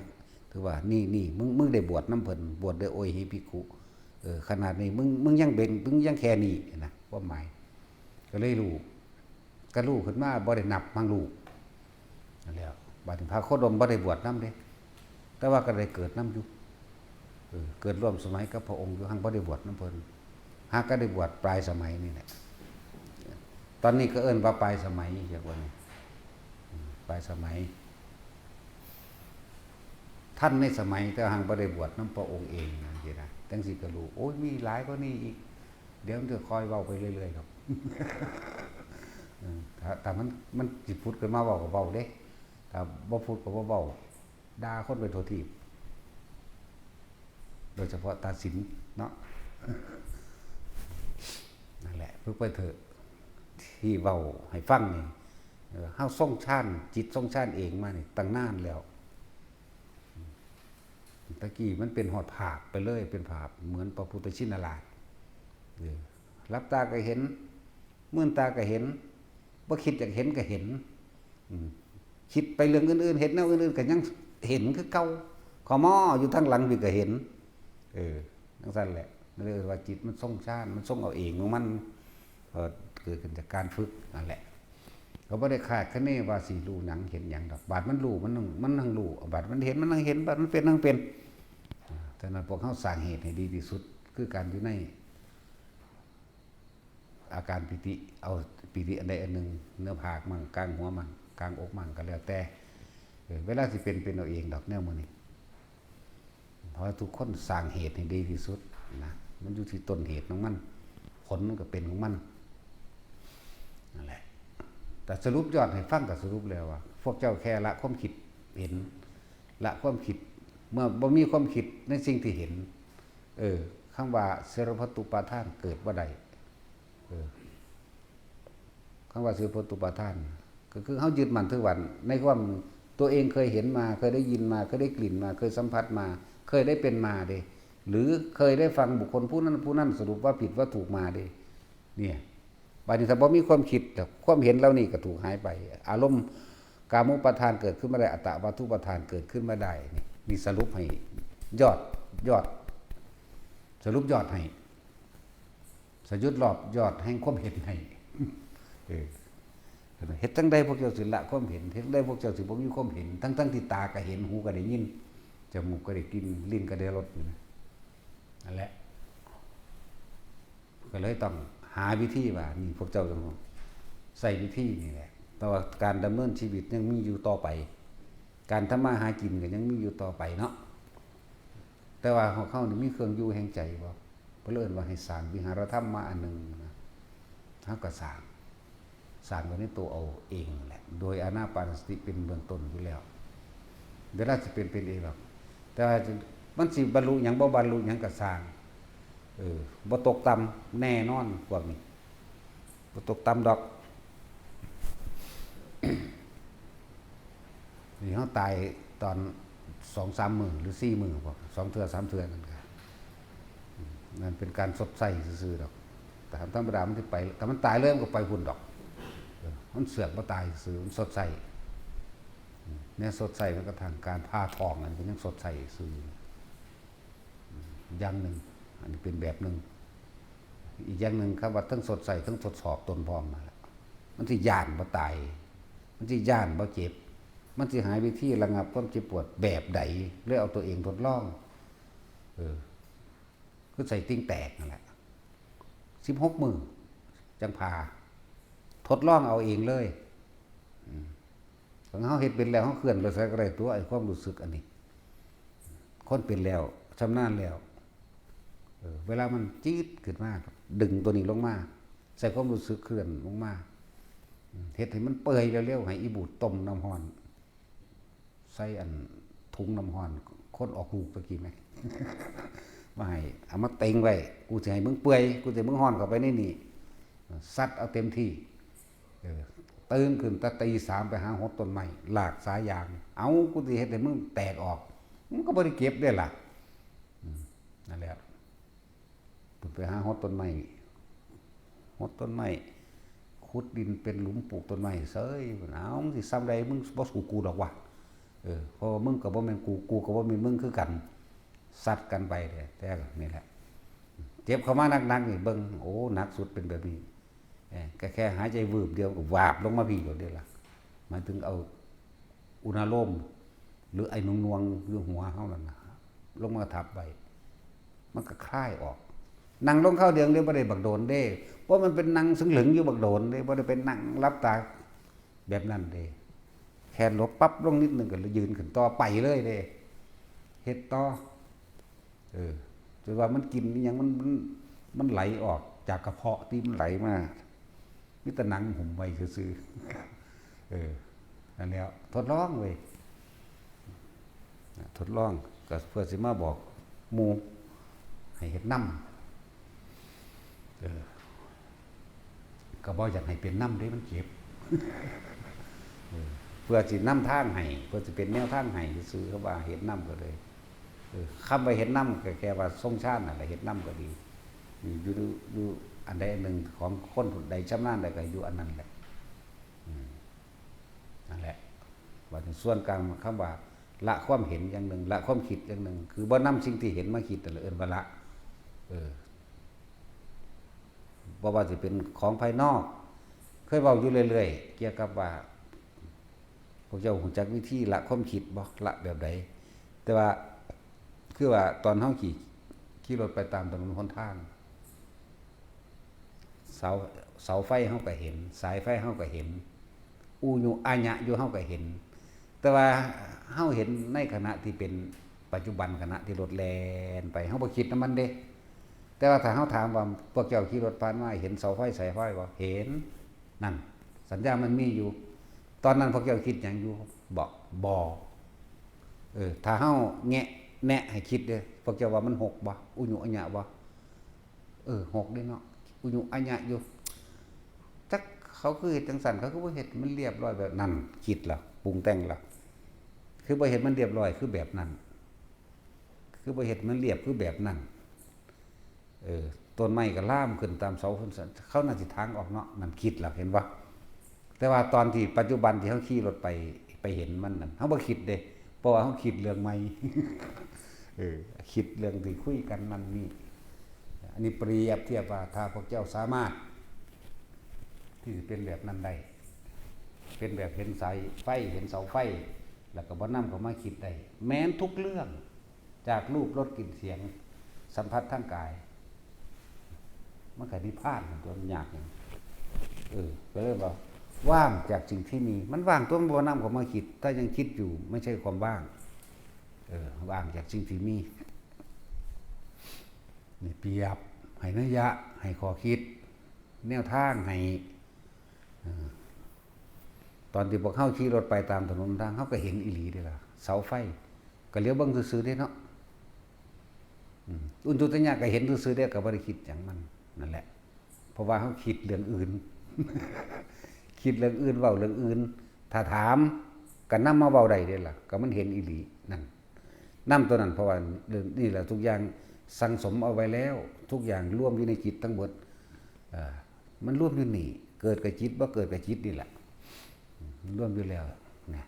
ถือว่า นี่ นี่ มึง มึงได้บวชนำเพิ่น บวชได้โอหิภิกขุ เออ ขนาดนี้ มึง มึงยังเป็น มึงยังแค่นี้นะ ความหมาย ก็เลยรู้ ก็รู้ขึ้นมา บ่ได้นับ หั้งรู้ นั่นแหละ บาดนี้พระโคดมบ่ได้บวชนำเด้ แต่ว่าก็ได้เกิดนำอยู่ เออ เกิดร่วมสมัยกับพระองค์อยู่ หั้งบ่ได้บวชนำเพิ่น หากก็ได้บวชปลายสมัยนี่แหละ ตอนนี้ก็เอิ้นว่าปลายสมัย เรียกว่านี่ อืม ปลายสมัย ทันในสมัย แต่หั้งบ่ได้บวชนำพระองค์เองจังซี้นะ จังซี้ก็รู้ โอ้ย มีหลายกว่านี้อีก เดี๋ยวมันจะคอยเว้าไปเรื่อยๆดอก เออ ถ้า ถ้ามัน มันสิผุดขึ้นมาเว้าก็เว้าเด้ ถ้าบ่ผุดก็บ่เว้า ด่าคนไปทั่วทีป โดยเฉพาะตาสินเนาะ นั่นแหละ ฝึกไปเถอะ ที่เว้าให้ฟังนี่ เออ เฮาทรงฌาน จิตทรงฌานเองมานี่ตั้งนานแล้ว ตะกี้มันเป็นฮอดภาพไปเลย เป็นภาพเหมือนพระพุทธชินราช เออ หลับตาก็เห็น มืนตาก็เห็น บ่คิดอยากเห็นก็เห็น อืม คิดไปเรื่องอื่นๆ เฮ็ดแนวอื่นๆ ก็ยังเห็นคือเก่า ขมอ อยู่ทางหลังพี้ก็เห็น เออ จั่งซั้นแหละ เลยว่าจิตมันทรงฌาน มันทรงเอาเองของมัน เอ่อ เกิดขึ้นจากการฝึกนั่นแหละ ก็บ่ได้คาดคะเนว่าสิรู้หยังเห็นหยังดอก บาดมันรู้ มันนั่ง มันนั่งรู้ บาดมันเห็น มันนั่งเห็น บาดมันเป็น นั่งเป็น อ่า ฉะนั้นพวกเฮาสร้างเหตุให้ดีที่สุด คือการอยู่ใน อาการปีติ เอาปีติอันใดอันหนึ่ง เหนือผากมั่ง กลางหัวมั่ง กลางอกมั่ง ก็แล้วแต่ เออ เวลาสิเป็น เป็นเอาเองดอกแนวหมู่นี้ เพราะว่าทุกคนสร้างเหตุให้ดีที่สุดนะ มันอยู่ที่ต้นเหตุของมัน ผลมันก็เป็นของมัน นั่นแหละ แต่สรุปยอดให้ฟังก็สรุปแล้วว่า พวกเจ้าแค่ละความคิดเห็น ละความคิด เมื่อบ่มีความคิดในสิ่งที่เห็น เออ คำว่าสรพัตตุปาทานเกิดบ่ได้ เออ คำว่าสรพัตตุปาทาน ก็คือเฮายึดมั่นถือมั่นในความตัวเองเคยเห็นมา เคยได้ยินมา เคยได้กลิ่นมา เคยสัมผัสมา เคยได้เป็นมาเด้ หรือเคยได้ฟังบุคคลผู้นั้นผู้นั้นสรุปว่าผิดว่าถูกมาเด้ เนี่ย บาดนี้ถ้าบ่มีความคิด ความเห็นเหล่านี้ก็ถูกหายไป อารมณ์กามุปาทานเกิดขึ้นบ่ได้ อัตตวาทุปาทานเกิดขึ้นบ่ได้ นี่ นี่สรุปให้ยอด ยอด สรุปยอดให้ สรุปรอบยอดแห่งความเห็นให้ เออ เฮ็ดจั่งใดพวกเจ้าสิละความเห็น เฮ็ดจั่งใดพวกเจ้าสิบ่มีความเห็น ทั้งๆที่ตาก็เห็น หูก็ได้ยิน จมูกก็ได้กลิ่น ลิ้นก็ได้รสอยู่นะ นั่นแหละ ก็เลยต้องหาวิธีว่า นี่พวกเจ้าจงใช้วิธีนี่แหละ แต่ว่าการดำเนินชีวิตยังมีอยู่ต่อไป การทำมาหากินก็ยังมีอยู่ต่อไปเนาะ แต่ว่าของเขานี่มีเครื่องอยู่แห่งใจบ่ เพิ่นเอิ้นว่าให้สร้างวิหารธรรมมาอันหนึ่งนะ เฮาก็สร้าง สร้างไว้ในตัวเอาเองนั่นแหละ โดยอานาปานสติเป็นเบื้องต้นอยู่แล้ว เวลาสิเป็น เป็นเองหรอก แต่ว่ามันสิบรรลุหยังบ่บรรลุหยังก็สร้าง เออ บ่ตกต่ำแน่นอนพวกนี้ บ่ตกต่ำดอก นี่เฮาตายตอนสองสามมื้อหรือสี่มื้อบ่ สองเทื่อสามเทื่อนั่นก็ อืม นั่นเป็นการชดใช้ซื่อๆดอก แต่ธรรมดามันสิไป ถ้ามันตายเลยมันก็ไปพุ้นดอก เออ มันเสือกบ่ตายซื่อ มันชดใช้ อืม เนี่ยชดใช้มันก็ทางการผ่าท้อง อันนี้ก็ยังชดใช้ซื่อ อย่างหนึ่ง อันนี้เป็นแบบหนึ่ง อีกอย่างหนึ่ง คำว่าทั้งชดใช้ทั้งทดสอบตนพร้อมนั่นแหละ มันสิย้านบ่ตาย มันสิย้านบ่เจ็บ มันสิหาวิธีระงับความเจ็บปวดแบบใด เลยเอาตัวเองทดลอง เออ คือใส่ติ่งแตกนั่นแหละ สิบหกมื้อ จั่งผ่า ทดลองเอาเองเลย อืม ของเฮาเฮ็ดเป็นแล้ว เฮาเคลื่อนไปไสก็ได้ตัว ไอ้ความรู้สึกอันนี้ คนเป็นแล้ว ชำนาญแล้ว เออ เวลามันจี๊ดขึ้นมา ดึงตัวนี้ลงมา ใส่ความรู้สึกเคลื่อนลงมา อืม เฮ็ดให้มันเปื่อยเร็วๆ ให้อีบูดต้มน้ำร้อน ใส่อันถุงน้ำร้อน คนออกลูกตะกี้ไหม มาให้ เอามาเต็งไว้ กูสิให้มึงเปื่อย กูสิให้มึงร้อนเข้าไปในนี่ ซัดเอาเต็มที่ ตื่นขึ้นแต่ตีสามไปหาหดต้นไม้ ลากสายยาง เอา กูสิเฮ็ดให้มึงแตกออก มึงก็บ่ได้เก็บเด้ล่ะ อืม นั่นแหละ เพิ่นไปหาหดต้นไม้ หดต้นไม้ ขุดดินเป็นหลุมปลูกต้นไม้เซ้ย เอา มึงสิส่ำใด มึงบ่สู้กูดอกวะ เออ เพราะว่ามึงก็บ่แม่นกู กูก็บ่แม่นมึงคือกัน ซัดกันไปเด้ แต่นี่แหละ เจ็บเข้ามาหนักๆนี่ เบิ่ง โอ้ หนักสุดเป็นแบบนี้ เออ ก็แค่หายใจวืบเดียวก็วาบลงมาพี้โลดเด้ล่ะ หมายถึงเอาอุณาโลม หรือไอ้หน่วงๆอยู่หัวเฮานั่นน่ะ ลงมาทับไว้ มันก็คลายออก นั่งลงคราวเดียวเด้ บ่ได้บักโดนเด้ เพราะมันเป็นนั่งซึ่งเหลิงอยู่บักโดนเด้ บ่ได้เป็นนั่งหลับตาแบบนั้นเด้ แค่หลบปั๊บลงนิดหนึ่งก็ยืนขึ้นต่อไปเลยเด้ เฮ็ดต่อ เออ จนว่ามันกินอิหยัง มัน มัน มันไหลออกจากกระเพาะที่มันไหลมา มีแต่หนังหุ้มไว้ซื่อๆ เออ นั่นแหละ ทดลองเว้ย ทดลอง ก็เพื่อสิมาบอกหมู่ให้เฮ็ดนำ เออ ก็บ่อยากให้เป็นนำเด้ มันเจ็บ เออ เพื่อสินำทางให้ เพื่อสิเป็นแนวทางให้ซื่อๆ เขาว่าเฮ็ดนำก็เลย เออ คำว่าเฮ็ดนำก็แค่ว่าทรงฌานนั่นแหละ เฮ็ดนำก็ดี อยู่ อยู่ อยู่อันใดอันหนึ่งของคนผู้ใดชำนาญใดก็อยู่อันนั้นแหละ อืม นั่นแหละ ว่าถึงส่วนกลางคำว่า ละความเห็นอย่างหนึ่ง ละความคิดอย่างหนึ่ง คือบ่นำสิ่งที่เห็นมาคิดนั่นแหละ เอิ้นว่าละ เออ บ่ว่าสิเป็นของภายนอก เคยเว้าอยู่เรื่อยๆ เกี่ยวกับว่า พวกเจ้ารู้จักวิธีละความคิดบ่ ละแบบใด แต่ว่า คือว่าตอนเฮาขี่ ขี่รถไปตามถนนหนทาง เสา เสาไฟเฮาก็เห็น สายไฟเฮาก็เห็น อุญุอะญะอยู่เฮาก็เห็น แต่ว่าเฮาเห็นในขณะที่เป็นปัจจุบัน ขณะที่รถแล่นไป เฮาบ่คิดนำมันเด้ แต่ว่าถ้าเฮาถามว่า พวกเจ้าขี่รถผ่านมาเห็นเสาไฟสายไฟบ่ เห็น นั่น สัญญามันมีอยู่ ตอนนั้นพวกเจ้าคิดหยังอยู่บ่ บ่ เออ ถ้าเฮาแงะแนะให้คิดเด้ พวกเจ้าว่ามันหกบ่ อุญุอะญะบ่ เออ หกเด้เนาะ อุญุอะญะอยู่ จักเขาคือเฮ็ดจังซั่น เขาคือบ่เฮ็ดมันเรียบร้อยแบบนั้น คิดล่ะ ปรุงแต่งล่ะ คือบ่เฮ็ดมันเรียบร้อยคือแบบนั้น คือบ่เฮ็ดมันเรียบคือแบบนั้น เออ ต้นไม้ก็ลามขึ้นตามเสา เขาน่าสิถางออกเนาะ นั่นคิดล่ะ เห็นบ่ แต่ว่าตอนที่ปัจจุบันที่เฮาขี่รถไป ไปเห็นมันนั่น เฮาบ่คิดเด้ เพราะว่าเฮาคิดเรื่องใหม่ เออ คิดเรื่องที่คุยกันนั่นนี่ อันนี้เปรียบเทียบว่าถ้าพวกเจ้าสามารถ ที่จะเป็นแบบนั้นได้ เป็นแบบเห็นสายไฟ เห็นเสาไฟ แล้วก็บ่นำเข้ามาคิดได้ แม้นทุกเรื่อง จากรูป รส กลิ่น เสียง สัมผัสทางกาย มันก็นิพพานตัว มันยากหยัง เออ ก็เลยว่า ว่างจากสิ่งที่มี มันว่างตัว มันบ่นำเข้ามาคิด ถ้ายังคิดอยู่ ไม่ใช่ความว่าง เออ ว่างจากสิ่งที่มี นี่เปรียบ ให้นัยยะ ให้ข้อคิด แนวทางให้ เออ ตอนที่พวกเฮาขี่รถไปตามถนนทาง เฮาก็เห็นอีหลีเด้ล่ะ เสาไฟ ก็เหลียวเบิ่งซื่อๆเด้เนาะ อืม อุญุอะญะก็เห็นซื่อๆเด้ ก็บ่ได้คิดหยังมัน นั่นแหละ เพราะว่าเฮาคิดเรื่องอื่น คิดเรื่องอื่น เว้าเรื่องอื่น ถ้าถาม ก็นำมาเว้าได้เด้ล่ะ ก็มันเห็นอีหลีนั่น นำตัวนั้น เพราะว่าเรื่องนี่แหละ ทุกอย่างสั่งสมเอาไว้แล้ว ทุกอย่างรวมอยู่ในจิตทั้งหมด เอ่อ มันรวมอยู่นี่ เกิดกับจิต บ่เกิดกับจิตนี่แหละ มันรวมอยู่แล้วนะ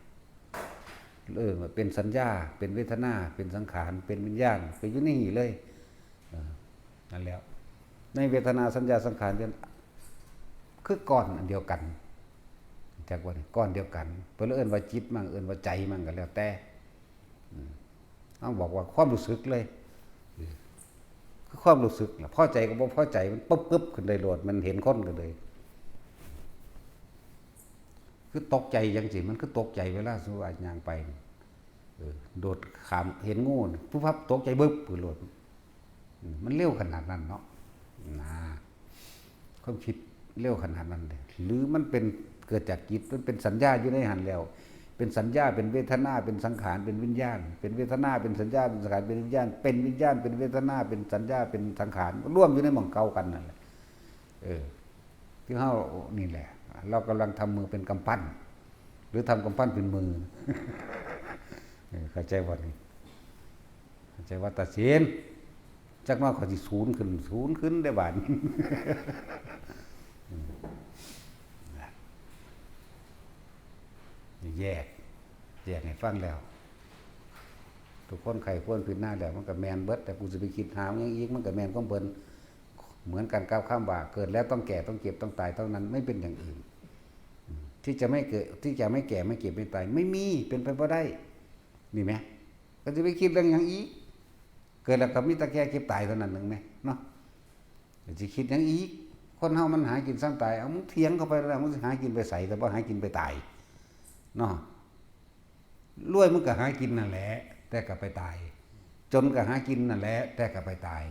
เออ เป็นสัญญา เป็นเวทนา เป็นสังขาร เป็นวิญญาณ ก็อยู่ในนี่เลย เออ นั่นแหละ ในเวทนา สัญญา สังขาร เป็น คือก้อนอันเดียวกัน จักว่านี่ ก้อนเดียวกัน เพิ่นเลยเอิ้นว่าจิตมั่ง เอิ้นว่าใจมั่งก็แล้วแต่ อืม เฮาบอกว่าความรู้สึกเลย เออ คือความรู้สึกล่ะ พอใจกับบ่พอใจ มันปึ๊บๆขึ้นได้โลด มันเห็นคนก็เลย คือตกใจจังซี่ มันคือตกใจเวลาสมมุติว่าย่างไป เออ โดดข้าม เห็นงูนี่ ปุ๊บปั๊บ ตกใจบึบขึ้นโลด อืม มันเร็วขนาดนั้นเนาะ นะ ความคิดเร็วขนาดนั้นเลย หรือมันเป็น เกิดจากจิต มันเป็นสัญญาอยู่ในหั้นแล้ว เป็นสัญญา เป็นเวทนา เป็นสังขาร เป็นวิญญาณ เป็นเวทนา เป็นสัญญา เป็นสังขาร เป็นวิญญาณ เป็นวิญญาณ เป็นเวทนา เป็นสัญญา เป็นสังขาร รวมอยู่ในหม่องเก่ากันนั่นแหละ เออ ที่เฮานี่แหละ เรากำลังทำมือเป็นกำปั้น หรือทำกำปั้นเป็นมือ เออ เข้าใจบ่นี่ เข้าใจว่าตัดสิน จักหน่อยข้อยสิศูนย์ขึ้น ศูนย์ขึ้นได้บาดนี้ อืม แยก แยกให้ฟังแล้ว ทุกคนไข้ควรพิจารณาแล้ว มันก็แม่นเบิด แต่กูสิไปคิดหาหยังอีก มันก็แม่นของเพิ่น เหมือนกันกับคำว่า เกิดแล้วต้องแก่ ต้องเจ็บ ต้องตายเท่านั้น ไม่เป็นอย่างอื่น อืม ที่จะไม่เกิด ที่จะไม่แก่ ไม่เจ็บ ไม่ตาย ไม่มี เป็นไปบ่ได้ นี่แหม ก็สิไปคิดเรื่องหยังอีก เกิดแล้วก็มีแต่แก่เจ็บตายเท่านั้นหนึ่งแหม เนาะ สิคิดหยังอีก คนเฮามันหากินส่ำตาย เอา มึงเถียงเข้าไปแล้ว มึงสิหากินไปไส แต่บ่หากินไปตาย เนาะ รวยมึงก็หากินนั่นแหละ แต่ก็ไปตาย จนก็หากินนั่นแหละ แต่ก็ไปตาย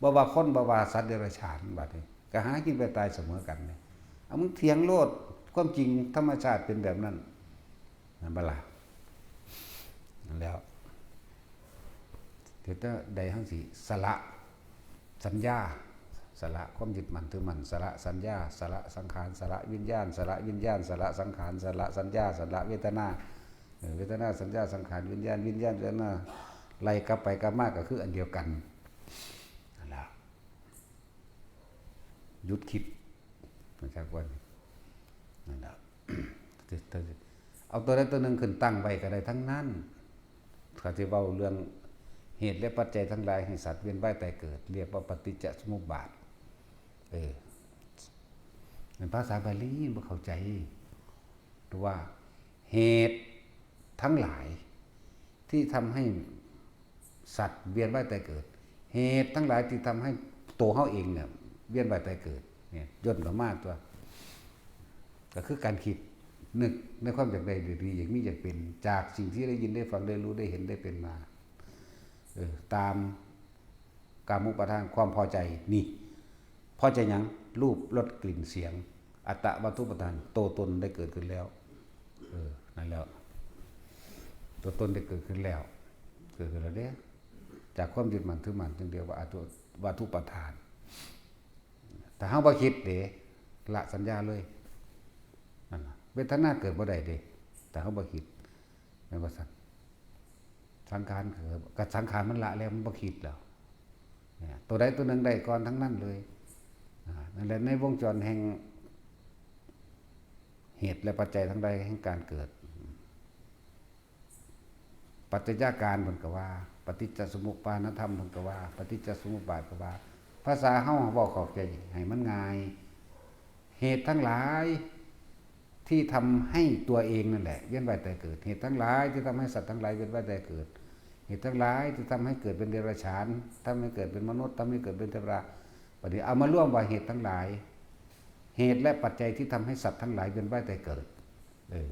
บ่ว่าคน บ่ว่าสัตว์เดรัจฉาน บัดนี้ ก็หากินไปตายเสมอกันเนี่ย เอา มึงเถียงโลด ความจริงธรรมชาติเป็นแบบนั้น นั่นบ่ล่ะ นั่นแล้ว เดี๋ยวจะได้เฮาสิสละ สัญญา สละความยึดมั่นถือมั่น สละสัญญา สละสังขาร สละวิญญาณ สละวิญญาณ สละสังขาร สละสัญญา สละเวทนา เออ เวทนา สัญญา สังขาร วิญญาณ วิญญาณ เวทนา ไล่กลับไปกลับมาก็คืออันเดียวกัน นั่นล่ะ หยุดคิด นะครับว่า นั่นล่ะ เอาตัวใดตัวหนึ่งขึ้นตั้งไว้ก็ได้ทั้งนั้น เขาสิเว้าเรื่องเหตุและปัจจัยทั้งหลายให้สัตว์เวียนว่ายตายเกิด เรียกว่าปฏิจจสมุปบาท เออ เป็นภาษาบาลีบ่เข้าใจ หรือว่าเหตุทั้งหลายที่ทำให้สัตว์เวียนว่ายตายเกิด เหตุทั้งหลายที่ทำให้ตัวเฮาเองเนี่ย เวียนว่ายตายเกิด เนี่ย ย่นเข้ามาตัว ก็คือการคิดนึกในความอยากได้ดีๆ อยากมีอยากเป็น จากสิ่งที่ได้ยินได้ฟังได้รู้ได้เห็นได้เป็นมา เออ ตามกามุปาทาน ความพอใจ นี่ พอใจหยัง รูป รส กลิ่น เสียง อัตตวัตถุปาทาน ตัวตนได้เกิดขึ้นแล้ว เออ นั่นแล้ว ตัวตนได้เกิดขึ้นแล้ว เกิดขึ้นแล้วเด้ จากความยึดมั่นถือมั่นจึงเรียกว่าอัตตวัตถุปาทาน ถ้าเฮาบ่คิดเด้ ละสัญญาเลย นั่นน่ะ เวทนาเกิดบ่ได้เด้ ถ้าเฮาบ่คิด แม่นบ่ซั่น สังขารเกิด ก็สังขารมันละแล้ว มันบ่คิดแล้ว เนี่ย ตัวใดตัวหนึ่งได้ก่อนทั้งนั้นเลย อ่า นั่นแหละ ในวงจรแห่งเหตุและปัจจัยทั้งหลายแห่งการเกิด ปัจจัยการเพิ่นก็ว่า ปฏิจจสมุปปานธรรมเพิ่นก็ว่า ปฏิจจสมุปบาทก็ว่า ภาษาเฮาเว้าเข้าใจให้มันง่าย เหตุทั้งหลายที่ทำให้ตัวเองนั่นแหละเวียนว่ายตายเกิด เหตุทั้งหลายที่ทำให้สัตว์ทั้งหลายเวียนว่ายตายเกิด เหตุทั้งหลายที่ทำให้เกิดเป็นเดรัจฉาน ทำให้เกิดเป็นมนุษย์ ทำให้เกิดเป็นเทวดา บัดนี้เอามารวมว่าเหตุทั้งหลาย เหตุและปัจจัยที่ทำให้สัตว์ทั้งหลายเวียนว่ายตายเกิด เออ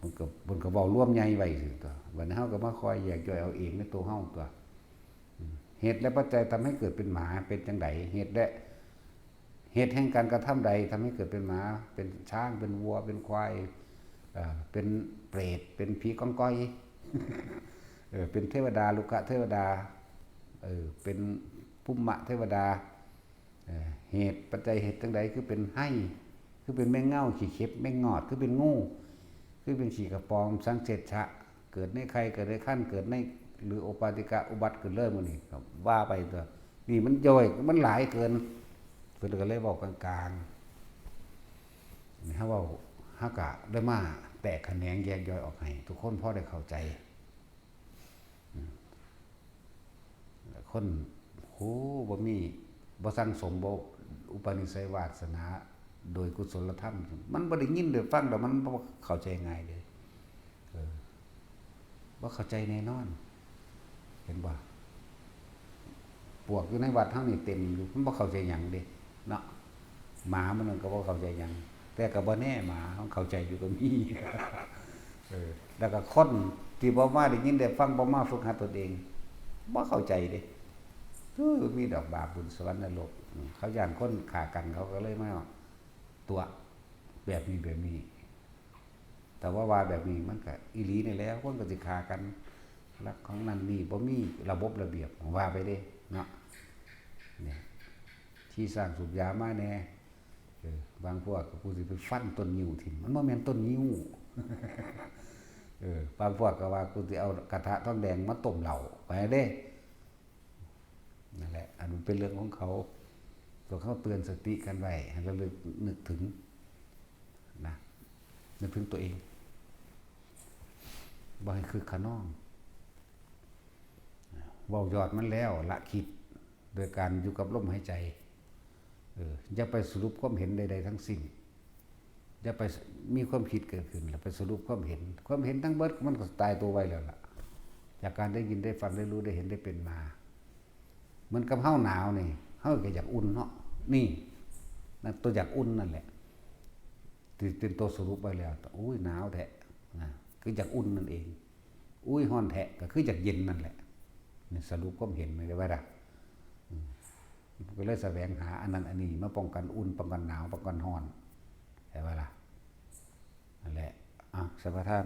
มันก็ มันก็เว้ารวมใหญ่ไว้ซื่อตัว บัดนี้เฮาก็มาคอยแยกย่อยเอาเองในตัวเฮาตัว อืม เหตุและปัจจัยทำให้เกิดเป็นหมาเป็นจังใด เหตุและ เหตุแห่งการกระทำใดทำให้เกิดเป็นหมา เป็นช้าง เป็นวัว เป็นควาย เอ่อ เป็นเปรต เป็นผีกองกอย เออ เป็นเทวดา รุกขเทวดา เออ เป็นภุมมะเทวดา เอ่อ เหตุปัจจัยเหตุจังใดคือเป็นไฮ่ คือเป็นแมงเง่า ขี้เข็บ แมงงอด คือเป็นงู คือเป็นขี้กระป๋อง สังเสชชะ เกิดในไข่ เกิดในครรภ์ เกิดใน หรือโอปาติกะอุบัติขึ้นเลยมื้อนี้ ก็ว่าไปตัว นี่มันย่อย มันหลายเกิน เพิ่นก็เลยเว้ากลางๆ นี่เฮาเว้า เฮากะได้มาแตกแขนงแยกย่อยออกให้ ทุกคนพอได้เข้าใจ อืม คน โห บ่มี บ่สั่งสม บ่อุปนิสัยวาสนา โดยกุศลธรรม มันบ่ได้ยินได้ฟังแล้วมันบ่เข้าใจง่ายเด้ เออ บ่เข้าใจแน่นอน เห็นบ่ ปวกอยู่ในวัดเฮานี่เต็มอยู่ มันบ่เข้าใจหยังเด้ เนาะ หมามันก็บ่เข้าใจหยัง แต่ก็บ่แน่ หมามันเข้าใจอยู่ก็มี เออ แล้วก็คนที่บ่มาได้ยินได้ฟัง บ่มาฝึกหัดตนเอง บ่เข้าใจเด้ เออ มีดอกบาปบุญสวรรค์นรก อืม เขาย้านคนฆ่ากัน เขาก็เลยมาตั๋วแบบนี้แบบนี้ แต่ว่าว่าแบบนี้มันก็อีหลีนี่แหละ คนก็สิฆ่ากัน ลักของนั่นนี่ บ่มีระบบระเบียบ ว่าไปเด้ เนาะ เนี่ย ขี้ช้างสูบยามาแน่ บางพวกก็ "กูสิไปฟันต้นงิ้วถิ่ม" มันบ่แม่นต้นงิ้ว เออ บางพวกก็ว่า "กูสิเอากระทะทองแดงมาต้มเหล้า" ไปเด้ นั่นแหละ อันมันเป็นเรื่องของเขา ตัวเขาเตือนสติกันไว้ ให้ระลึกนึกถึงนะ นึกถึงตัวเอง บ่ให้คึกคะนอง เว้ายอดมันแล้ว ละคิด โดยการอยู่กับลมหายใจ เออ อย่าไปสรุปความเห็นใดๆทั้งสิ้น อย่าไปมีความคิดเกิดขึ้น แล้วไปสรุปความเห็น ความเห็นทั้งเบิดมันก็ตายตัวไวแล้วล่ะ จากการได้ยินได้ฟังได้รู้ได้เห็นได้เป็นมา เหมือนกับเฮาหนาวนี่ เฮาก็อยากอุ่นเนาะ นี่ นั่นตัวอยากอุ่นนั่นแหละ ที่เป็นตัวสรุปไว้แล้ว "อุ้ย หนาวแท้" นะ คืออยากอุ่นนั่นเอง "อุ้ย ฮ้อนแท้" ก็คืออยากเย็นนั่นแหละ นี่สรุปความเห็นไว้ว่าล่ะ อืม ก็เลยแสวงหาอันนั้นอันนี้มาป้องกันอุ่น ป้องกันหนาว ป้องกันฮ้อน ใช่ปะล่ะ นั่นแหละ อ่ะ สัมปทาน